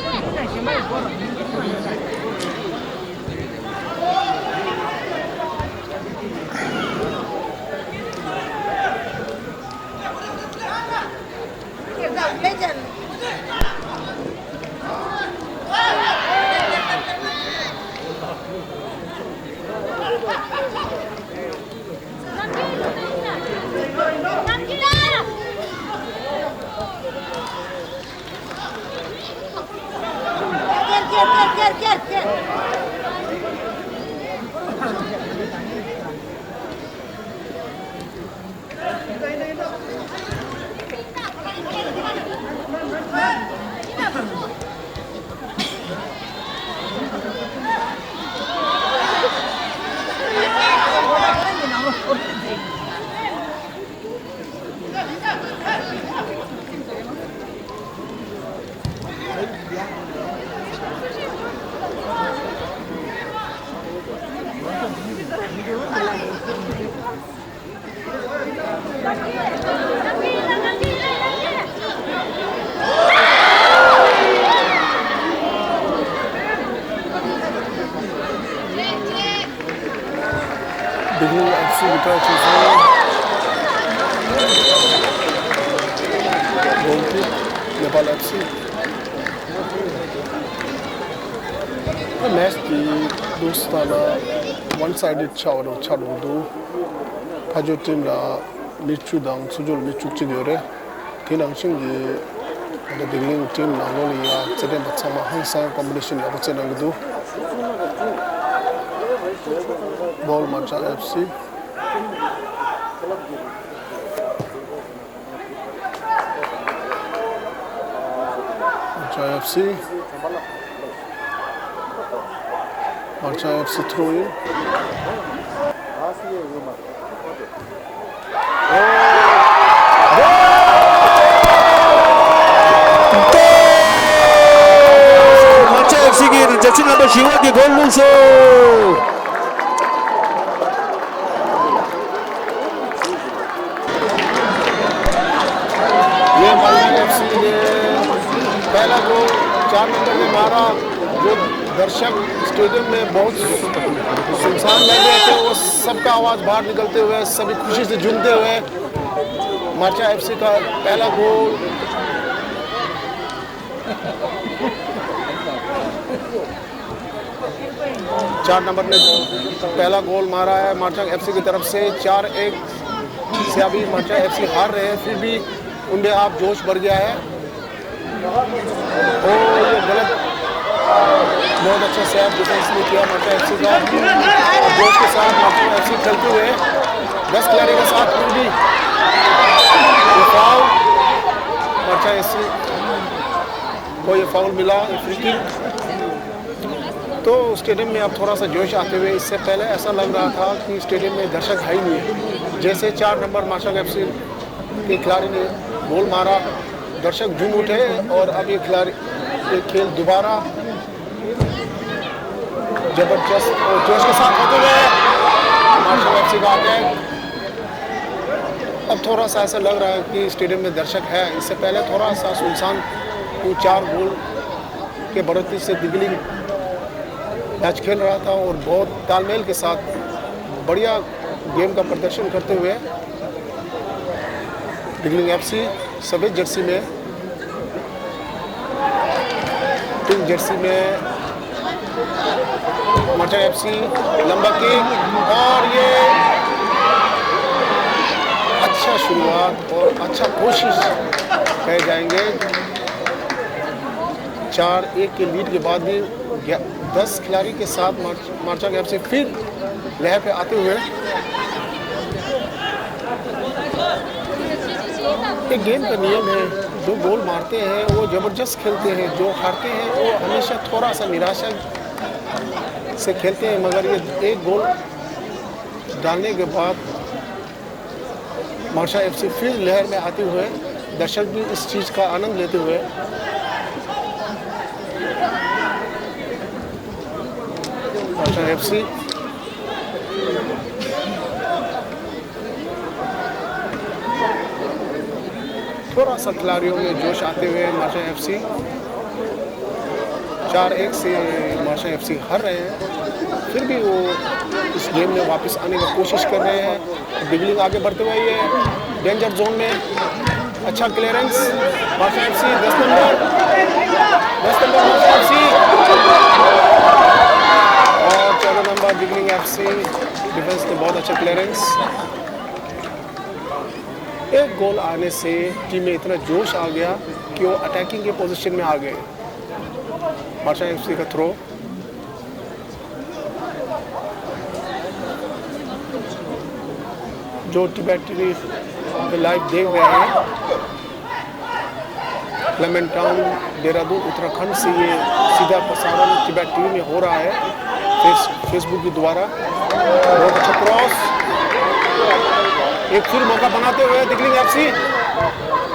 བིག་ལིང་ཨེཕ་སི་གི་ཊའེ་བྱས་སོང་། གོལ་ཀིག་ནེ་པཱལ་ཨེཕ་སི། མེཆ་དེ་འདུག་སེ་ལྟ་ན་ཝན་སའི་ཌེཌ་ཆགས་པ་འདྲ་ཆགས་འགྲོ་གི་འདུག་ཕ་ཇོ་ཊིམ་ལ་མི་བཅུ་དང་ཚུར་ཕྱོགས་ལ་མི་བཅུ་གཅིག་ཡོད་རེད། དེ་ནང་བཞིན་གྱི་ད་ལྟ་བིག་ལིང་ཊིམ་ནང་ལོགས་ལ་ཡ་རྩེད་འགྲན་པ་ཚང་མ་ཧང་སང་ཀོམ་པི་ཊི་ཤན་ཡག་པོ་རྩེད་གནང་གི་འདུག་བྷོལ་མར་ཆ་ཨེཕ་སི། མར་ཆ་ཨེཕ་སི། མར་ཆ་ཨེཕ་སི་ཐྲོ་ཨིན། མར་ཆ་ཨེཕ་སི་གིས་རྒྱལ་ཕྱི་རྣམ་པ་བཞི་པ་དེ་གོལ་བླུགས་སོང་། ये मालवा एफसी ने पहला गोल चार नंबर में मारा, जो दर्शक स्टेडियम में बहुत सुनसान लग रहे थे, वो सबका आवाज़ बाहर निकलते हुए, सभी खुशी से झूमते हुए मार्चा एफसी का पहला गोल। चार नंबर ने पहला गोल मारा है मार्चांग एफसी की तरफ से। चार एक से अभी मार्चांग एफसी हार रहे हैं, फिर भी उनमें आप जोश भर गया है। ओ, ये गलत सैफ डिफेंस ने किया मर्चा एफसी का। और जोश के साथ मर्चा एफसी खेलते हुए दस खिलाड़ी के साथ फिर भी ये फाउल, मर्चा एफसी को ये फाउल मिला, ये फ्री किक। तो स्टेडियम में अब थोड़ा सा जोश आते हुए, इससे पहले ऐसा लग रहा था कि स्टेडियम में दर्शक है ही नहीं है। जैसे चार नंबर मार्शल एफसी के खिलाड़ी ने गोल मारा, दर्शक झूम उठे और अब ये खिलाड़ी, ये खेल दोबारा जबरदस्त और जोश के साथ होते हुए मार्शल एफसी का अटैक। अब थोड़ा सा ऐसा लग रहा है कि स्टेडियम में दर्शक है। इससे पहले थोड़ा सा सुनसान, वो चार गोल के बढ़ोतरी से दिगलिंग मैच खेल रहा था और बहुत तालमेल के साथ बढ़िया गेम का प्रदर्शन करते हुए दिगलिंग एफसी सफेद जर्सी में, पिंक जर्सी में मर्चा एफसी, लंबा किक और ये अच्छा शुरुआत और अच्छा कोशिश कहे जाएंगे। चार एक के लीड के बाद भी ग्या-, दस खिलाड़ी के साथ मार्च-, मार्चा एफसी फिर लहर पे आते हुए एक गेम का नियम है, जो गोल मारते हैं वो जबरदस्त खेलते हैं, जो हारते हैं वो हमेशा थोड़ा सा निराशा से खेलते हैं। मगर ये एक गोल डालने के बाद मार्शा एफसी फिर लहर में आते हुए दर्शक भी इस चीज़ का आनंद लेते हुए मार्शा एफसी थोड़ा सा खिलाड़ियों में जोश आते हुए मार्शा एफसी चार एक से मार्शा एफसी हार रहे हैं, फिर भी वो इस गेम में वापस आने का कोशिश कर रहे हैं। दिगलिंग आगे बढ़ते हुए ये डेंजर जोन में अच्छा क्लियरेंस मार्शा एफसी दस नंबर, दस नंबर मार्शा एफसी और चौदह नंबर दिगलिंग एफसी डिफेंस ने बहुत अच्छा क्लियरेंस। एक गोल आने से टीम में इतना जोश आ गया कि वो अटैकिंग के पोजीशन में आ गए। मार्शा एफसी का थ्रो जो टिबेट टीवी पे लाइव देख रहे हैं, लेमन टाउन, देहरादून, उत्तराखंड से ये सीधा प्रसारण टिबेट टीवी में हो रहा है, फेस, फेसबुक के द्वारा। बहुत अच्छा क्रॉस, एक फिर मौका बनाते हुए दिगलिंग एफसी,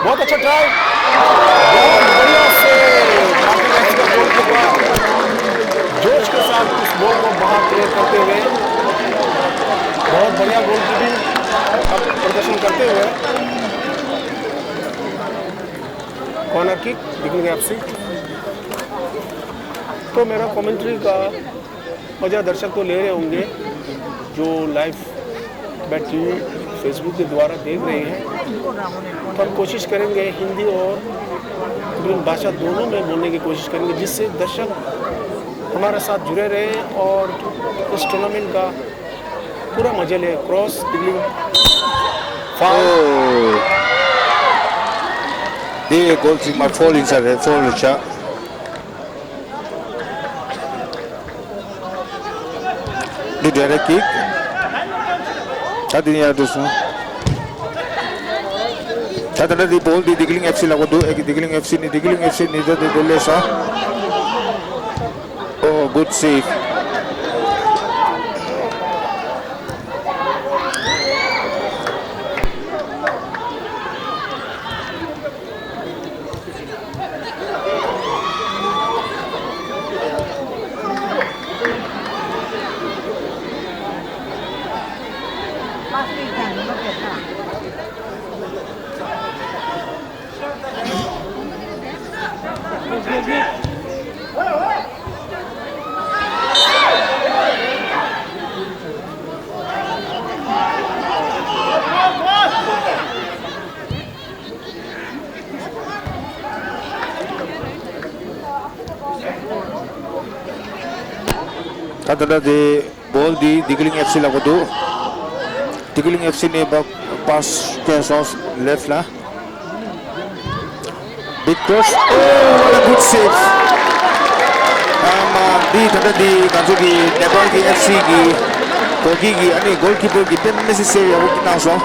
बहुत अच्छा ट्राई, बहुत बढ़िया से मार्टिन एफसी का गोलकीपर जोश के साथ उस बॉल को बाहर क्लियर करते हुए बहुत बढ़िया गोलकीपिंग का प्रदर्शन करते हुए कॉर्नर किक दिगलिंग एफसी। तो मेरा कमेंट्री का मज़ा दर्शक तो ले रहे होंगे जो लाइव बैठ टीवी फेसबुक के द्वारा देख रहे हैं, तो हम कोशिश करेंगे हिंदी और उर्दू भाषा दोनों में बोलने की कोशिश करेंगे, जिससे दर्शक हमारे साथ जुड़े रहें और इस टूर्नामेंट का पूरा मजा लें। क्रॉस दिगलिंग foul. The goalkeeper falling inside the foul shot. The direct kick. Tadi ni ada tu semua. Tadi ada di ball di Digling F C lagu tu, eh, Digling F C ni, Digling F C ni tu tu boleh sah. Oh, good save. ད་ད་ལྟ་དེ་བོལ་འདི་ཌི་གི་ལིང་ཨེཕ་སི་ལ་གོ་འདུག་ཌི་གི་ལིང་ཨེཕ་སི་ནས་པ་པཱས་སྐྱོན་སོང་ལེཕ་ལ། Big cross. Oh, what a good save. ཨ་མ་ འདི་ད་ལྟ་འདི་ང་ཚོ་གི་ནེ་པཱལ་གྱི་ཨེཕ་སི་གི་གོ་ཀི་གི་ཨ་ནི་གོལ་ཀི་པར་གྱིས་དཔེ་མི་སྲིད་སེབ་ཡག་པོ་གནང་སོང་།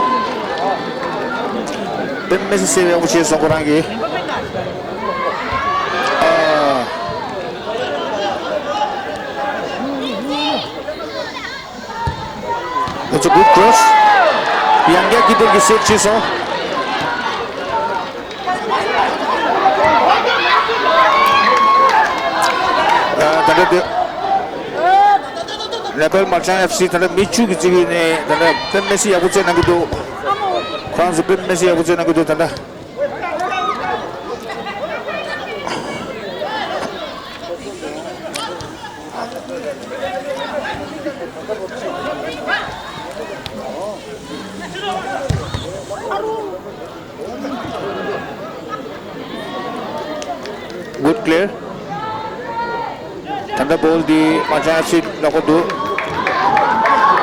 དཔེ་མི་སྲིད་སེབ་ཡག་པོ་བྱས་སོང་ཁོ་རང་གིས། ཨ། That's a good cross. ཡང་བསྐྱར་ཀི་པར་གྱིས་སེབ་བྱས་སོང་། ཨ། ད་ལྟ་དེ་ནེ་པཱལ་མར་ཅན་ཨེཕ་སི་ད་ལྟ་མི་བཅུ་གི་རྩིས་ཡུལ་ནས་ད་ལྟ་དཔེ་མི་སྲིད་ཡག་པོ་རྩེད་གནང་གི་འདུག་ཁོ་རང་ཚོ་དཔེ་མི་སྲིད་ཡག་པོ་རྩེད་གནང་གི་འདུག་ད་ལྟ། Good clear. ད་ལྟ་བོལ་འདི་མར་ཅན་ཨེཕ་སི་ལ་འགྲོ་འདུག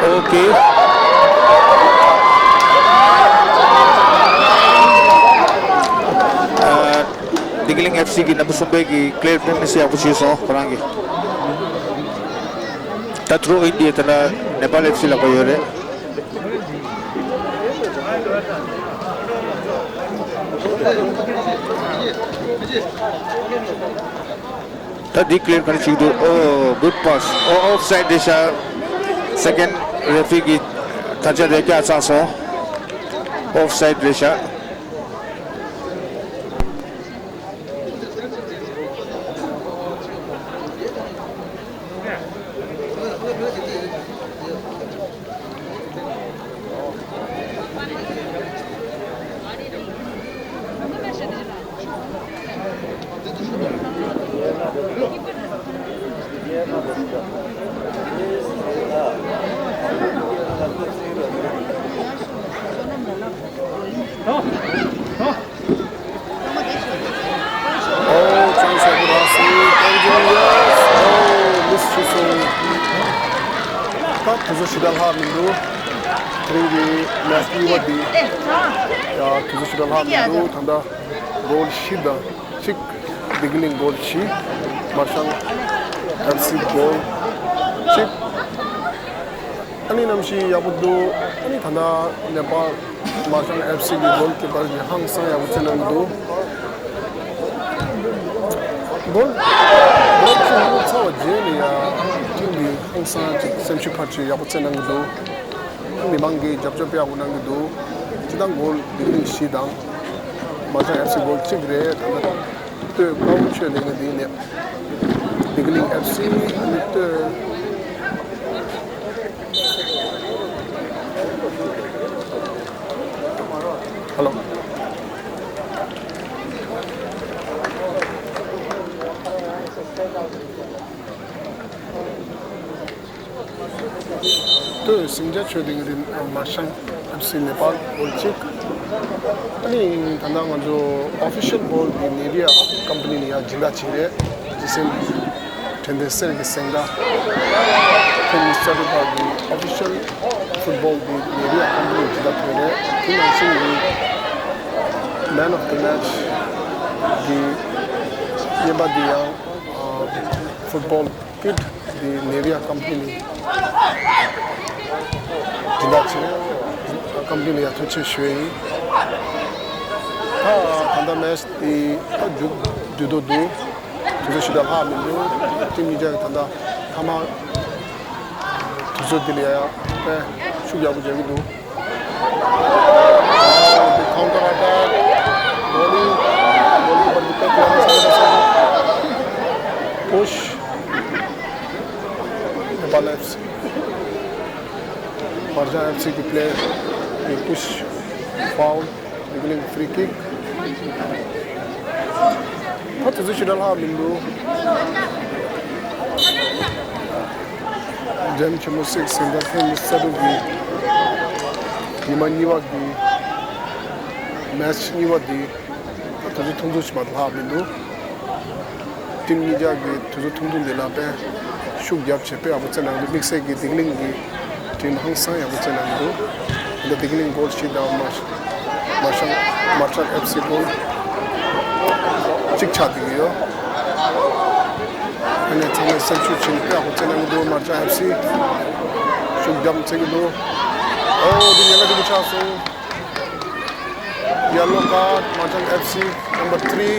Okay. ཨ། བདེ་སྐྱིད་གླིང་ཨེཕ་སི་གི་རྣམ་པ་གསུམ་པའི་གི་ཀི་ལེར་དཔེ་མི་སྲིད་ཡག་པོ་བྱས་སོང་ཁོ་རང་གིས། ད་ཐུ་རོ་ཨིན་འདི་ད་ལྟ་ནེ་པཱལ་ཨེཕ་སི་ལ་འགྲོ་ཡོད་རེད། ད་འདི་ཀི་ལེར་ག་རེ་བྱེད་ཀྱི་འདུག Oh, good pass. Oh, ཨོཕ་སའིཌ་རེད་ཤག་སེ་ཀེན་རེ་ཕི་རི་གིས་དག་ཆ་རེ་བཀྱག་ཚར་སོང་། ཨོཕ་སའིཌ་རེད་ཤག Oh, chance of Rasi. Oh, miss བྱས་སོང་། ད་དུས་ཚོད་ཞེ་དྲག་ལྷག་མི་འདུག་དེ་རིང་གི་མེ་ཆི་གཉིས་པ་འདི། ཡ། དུས་ཚོད་ཞེ་དྲག་ལྷག་མི་འདུག་ད་ལྟ་གོལ་བཞི་དང་གཅིག་བདེ་སྐྱིད་གླིང་གོལ་བཞི། མར་ཤང་ཨེཕ་སི་གོལ་གཅིག་ཨ་ནི་གནམ་གཤིས་ཡག་པོ་འདུག་ཨ་ནི་ད་ལྟ་ནེ་པཱལ་མར་ཤང་ཨེཕ་སི་གི་གོལ་ཀི་པར་གྱིས་ཧང་སང་ཡག་པོ་རྩེད་གནང་གི་འདུག་གོལ་གོལ་གཅིག་ཚར་བ་རྗེས་ནས་ཡ་ཊིམ་འདི་ཧང་སང་ཅིག་སེམས་ཤུགས་འཕར་ཅིག་ཡག་པོ་རྩེད་གནང་གི་འདུག་མི་མང་གིས་རྒྱབ་སྐྱོར་དཔེ་ཡག་པོ་གནང་གི་འདུག་སྤྱིར་བཏང་གོལ་བདེ་སྐྱིད་གླིང་བཞི་དང་མར་ཤང་ཨེཕ་སི་གོལ་གཅིག་རེད། ད་ལྟ་ལྟོས་དཀའ་བོ་ཆོད་དེ་ང་འདིའི་ནས་བདེ་སྐྱིད་གླིང་ཨེཕ་སི་ཨ་ནི་ལྟོས། Hello. ལྟོས་ཟིང་ཆ་ཆོད་དེ་ངེས་དེ་མར་ཤང་ཨེཕ་སི་ནེ་པཱལ་གོལ་གཅིག་ཨ་ནི་ད་ལྟ་ང་ཚོ་ཨོ་ཕི་ཤལ་གོལ་འདི་ནེ་བི་ཡ་ཀམ་པ་ནི་ནས་ཡར་སྦྱིན་བདག་བྱས་རེད། ཇི་སེམ་དྲན་རྟེན་གསེར་གྱི་སེང་སྒྲ། ཐེངས་གཉིས་རྩ་དྲུག་པ་གི་ཨོ་ཕི་ཤལ་ཕུཊ་བོལ་འདི་ནེ་བི་ཡ་ཀམ་པ་ནི་ནས་སྦྱིན་བདག་ཐོབ་རེད། དེ་ནང་བཞིན་གྱི་Man of the Match གི་རྔན་པ་འདི་ཡང་ཕུཊ་བོལ་ཀིཊ་འདི་ནེ་བི་ཡ་ཀམ་པ་ནི་ནས་སྦྱིན་བདག་བྱས། ཀམ་པ་ནི་ནས་ཡར་ཐུགས་རྗེ་ཆེ་ཞུ་ཡ་ཡིན། ད་ད་ལྟ་མེ་ཆི་འདི་ད་མཇུག་བསྡུ་འདོད་འདུག་དུས་ཚོད་ཞེ་དྲག་ལྷག་མི་འདུག་ཊིམ་གཉིས་ཆ་གི་ད་ལྟ་ཐ་མ་དུས་ཚོད་འདི་ལ་ཡ་ཡ་དཔེ་ཤུགས་ཡག་པོ་རྒྱག་གི་འདུག Oh, the counter attack. Volley, volley, but the back line is not push. Nepal F C. Marjan F C གི་player གི་push foul, dribbling free kick. ད་དུས་ཚོད་ཞེ་དྲག་ལྷག་མི་འདུག་འགྲན་ཆེན་མོ་སིག་ཟིན་ད་ཐེངས་གསར་འགྲུབ་ཀྱི་ཉི་མ་གཉིས་པ་གི་མེ་ཆི་གཉིས་པ་འདི་ད་དུས་ཚོད་ཐུང་ཐུང་ཞིག་མ་གཏོགས་ལྷག་མི་འདུག་ཊིམ་གཉིས་ཆ་གི་དུས་ཚོད་ཐུང་ཐུང་འདི་ལ་དཔེ་ཤུགས་རྒྱབ་བྱས་དཔེ་ཡག་པོ་རྩེད་གནང་འདུག་དམིགས་བསལ་གྱི་བདེ་སྐྱིད་གླིང་གི་ཊིམ་ཧང་སང་ཡག་པོ་རྩེད་གནང་འདུག་ད་ལྟ་བདེ་སྐྱིད་གླིང་གོལ་བཞི་དང་མར་མར་ཤང་མར་ཤང་ཨེཕ་སི་གོལ་གཅིག་ཆགས་བསྡད་ཀྱི་ཡོད། ནས་ཚང་མས་སེམས་ཤུགས་བྱིན་ཏེ་ཡག་པོ་རྩེ་གནང་གི་འདུག་མར་ཅང་ཨེཕ་སི་ཤུགས་རྒྱབ་རྩེ་གི་འདུག་ཨོ་འདི་ཉེན་ཁ་ཆེན་པོ་ཆགས་སོང་། Yellow card, Marchand F C, number three,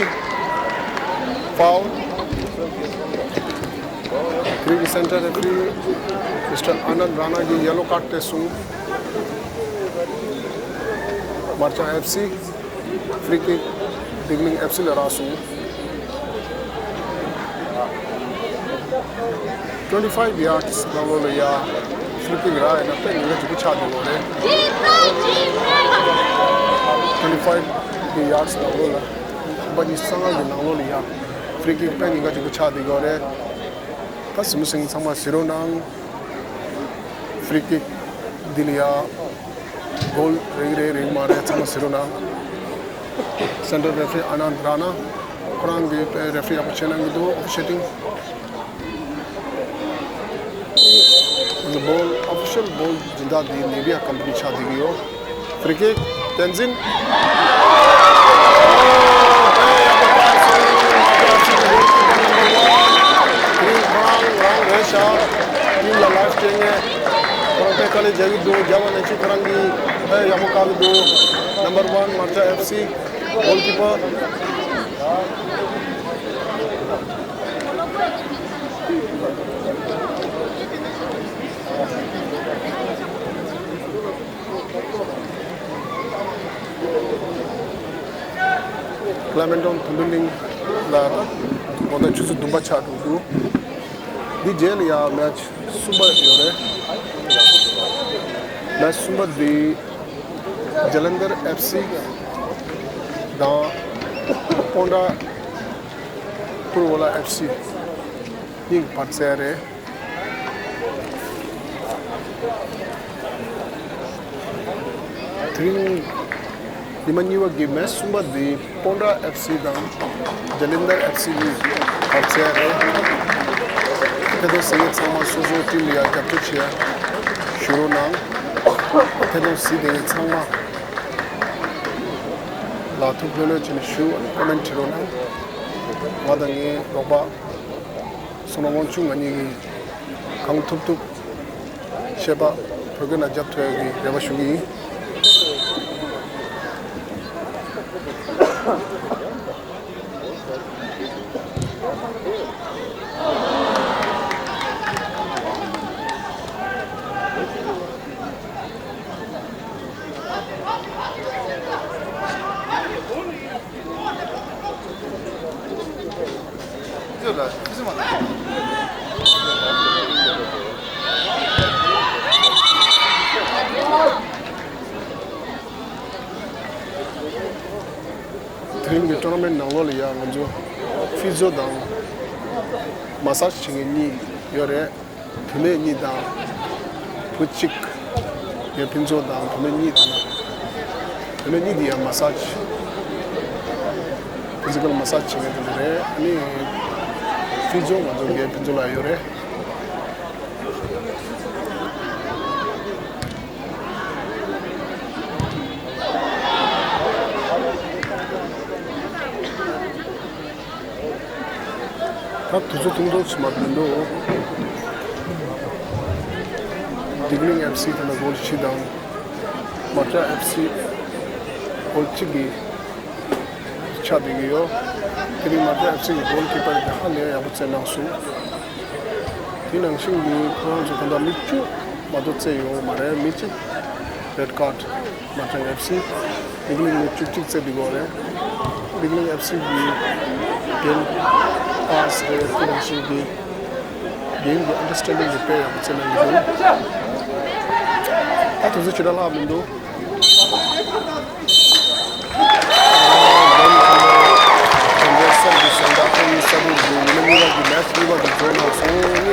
foul. Three གི་center referee Mister Anand Rana གིས་yellow card སྤྲད་སོང་། Marchand F C, free kick, Digling F C ལ་རག་སོང་། Twenty five yards ནང་ལོགས་ལ་ཡ་free kick རག་ཡིན་ན་དཔེ་ཉེན་ཁ་ཆེན་པོ་ཆགས་འགྲོ་གི་རེད། Twenty five གི་yards ནང་ལོགས་ལ། ཁང་པ་ཉི་ཤུ་རྩ་ལྔ་གི་ནང་ལོགས་ལ་ཡ་free kick དཔེ་ཉེན་ཁ་ཆེན་པོ་ཆགས་འགྲོ་གི་རེད། ད་གཟིགས་མོ་གཟིགས་མཁན་ཚང་མ་གཟིགས་རོགས་གནང་། Free kick འདི་ལ་ཡ་goal རེད་རེད་རེད་མ་རེད་ཚང་མ་གཟིགས་རོགས་གནང་། Center referee Anand Rana ཁོ་རང་གིས་referee ཡག་པོ་བྱས་གནང་གི་འདུག officiating the ball, official ball སྦྱིན་བདག་འདི་Nivea company ཆགས་བསྡད་ཀྱི་ཡོད། Free kick བསྟན་འཛིན། Green ཁོ་རང་རང་རེད་ཤག team ལ་life སྤྲད་མཁན། ཁོ་རང་དཔེ་དཀའ་ལས་རྒྱག་གི་འདུག་རྒྱབ་ལ་ནས་ཅིག་ཁོ་རང་གིས་དཔེ་ཡག་པོ་བཀག་གི་འདུག Number one Marchand F C goalkeeper. Clementon དོན་གྲུབ་གླིང་ལ་ད་ལོ་ཟླ་ཆུ་ཚོད་བདུན་པ་ཆགས་འགྲོ་འདུག་འདི་རྗེས་ལ་ཡང་match གསུམ་པ་ཡོད་རེད། Match གསུམ་པ་འདི་Jalandhar F C དང་Pondra Purwala F C གཉིས་ཀྱི་བར་རྩེད་རེད། དེ་རིང་ཉི་མ་གཉིས་པ་གི་match གསུམ་པ་འདི་Pondra F C དང་Jalandhar F C གཉིས་བར་རྩེད་རེད། ཐད་གཏོང་གཟིགས་མཁན་ཚང་མ་སོ་སོའི་team ལ་ཡང་རྒྱབ་སྐྱོར་བྱེད་ཞུ་རོགས་གནང་། ཐད་གཏོང་གཟིགས་བསྡད་མཁན་ཚང་མ་ལ་ཐུགས་ལྷོད་ལྷོད་བྱས་ནས་ཞུ། comment བྲིས་རོགས་གནང་། ང་དང་ངའི་རོགས་པ་བསོད་ནམས་དབང་ཕྱུག་ང་གཉིས་ཀྱིས་གང་ཐུབ་ཐུབ་བཤད་པ་བོད་སྐད་ནང་རྒྱབ་ཐུབ་ཡག་གི་རེ་བ་ཞུ་གི་ཡིན། དེ་རིང་གི་tournament ནང་ལོགས་ལ་ཡང་ང་ཚོ་physio དང་massage བྱེད་མཁན་གཉིས་ཡོད་རེད། བུད་མེད་གཉིས་དང་བུ་གཅིག་ངའི་ཕུན་ཚོགས་དང་བུད་མེད་གཉིས་དང་། བུད་མེད་གཉིས་དེ་ཡང་massage physical massage བྱེད་མཁན་དེ་འདྲ་རེད། ཨ་ནི་physio ང་ཚོ་ངའི་ཕུན་ཚོགས་ལགས་ཡོད་རེད། ད་དུས་ཚོད་ཐུང་ཐུང་ཞིག་མ་མི་འདུག Digling F C དེ་ལ་goal བཞི་དང་། Marchand F C goal གཅིག་གི་ཆགས་བསྡད་ཀྱི་ཡོད། དེ་རིང་Marchand F C གི་goalkeeper དེ་ཧ་ལས་ཡག་པོ་རྩེད་གནང་སོང་། དེ་ནང་བཞིན་གྱི་ཁོ་རང་ཚོ་ད་ལྟ་མི་བཅུ་མ་གཏོགས་རྩེད་ཡོད་མ་རེད། མི་གཅིག་red card། Marchand F C Digling མི་བཅུ་གཅིག་རྩེད་བསྡད་ཡོད་རེད། Digling F C གི་game pass རེད། དེ་ནང་བཞིན་གྱི་game གི་understanding དེ་དཔེ་ཡག་པོ་རྩེད་གནང་གི་འདུག་ད་དུས་ཚོད་ཇི་འདྲ་ལྷག་མི་འདུག Game གསར་གྱི་སོང་ད་ཁོང་གཉིས་ས་རུབ་འདུག་ཉི་མ་གཉིས་པ་གི་match གཉིས་པ་དེ་འགྲོ་གནང་སོང་། གཉིས་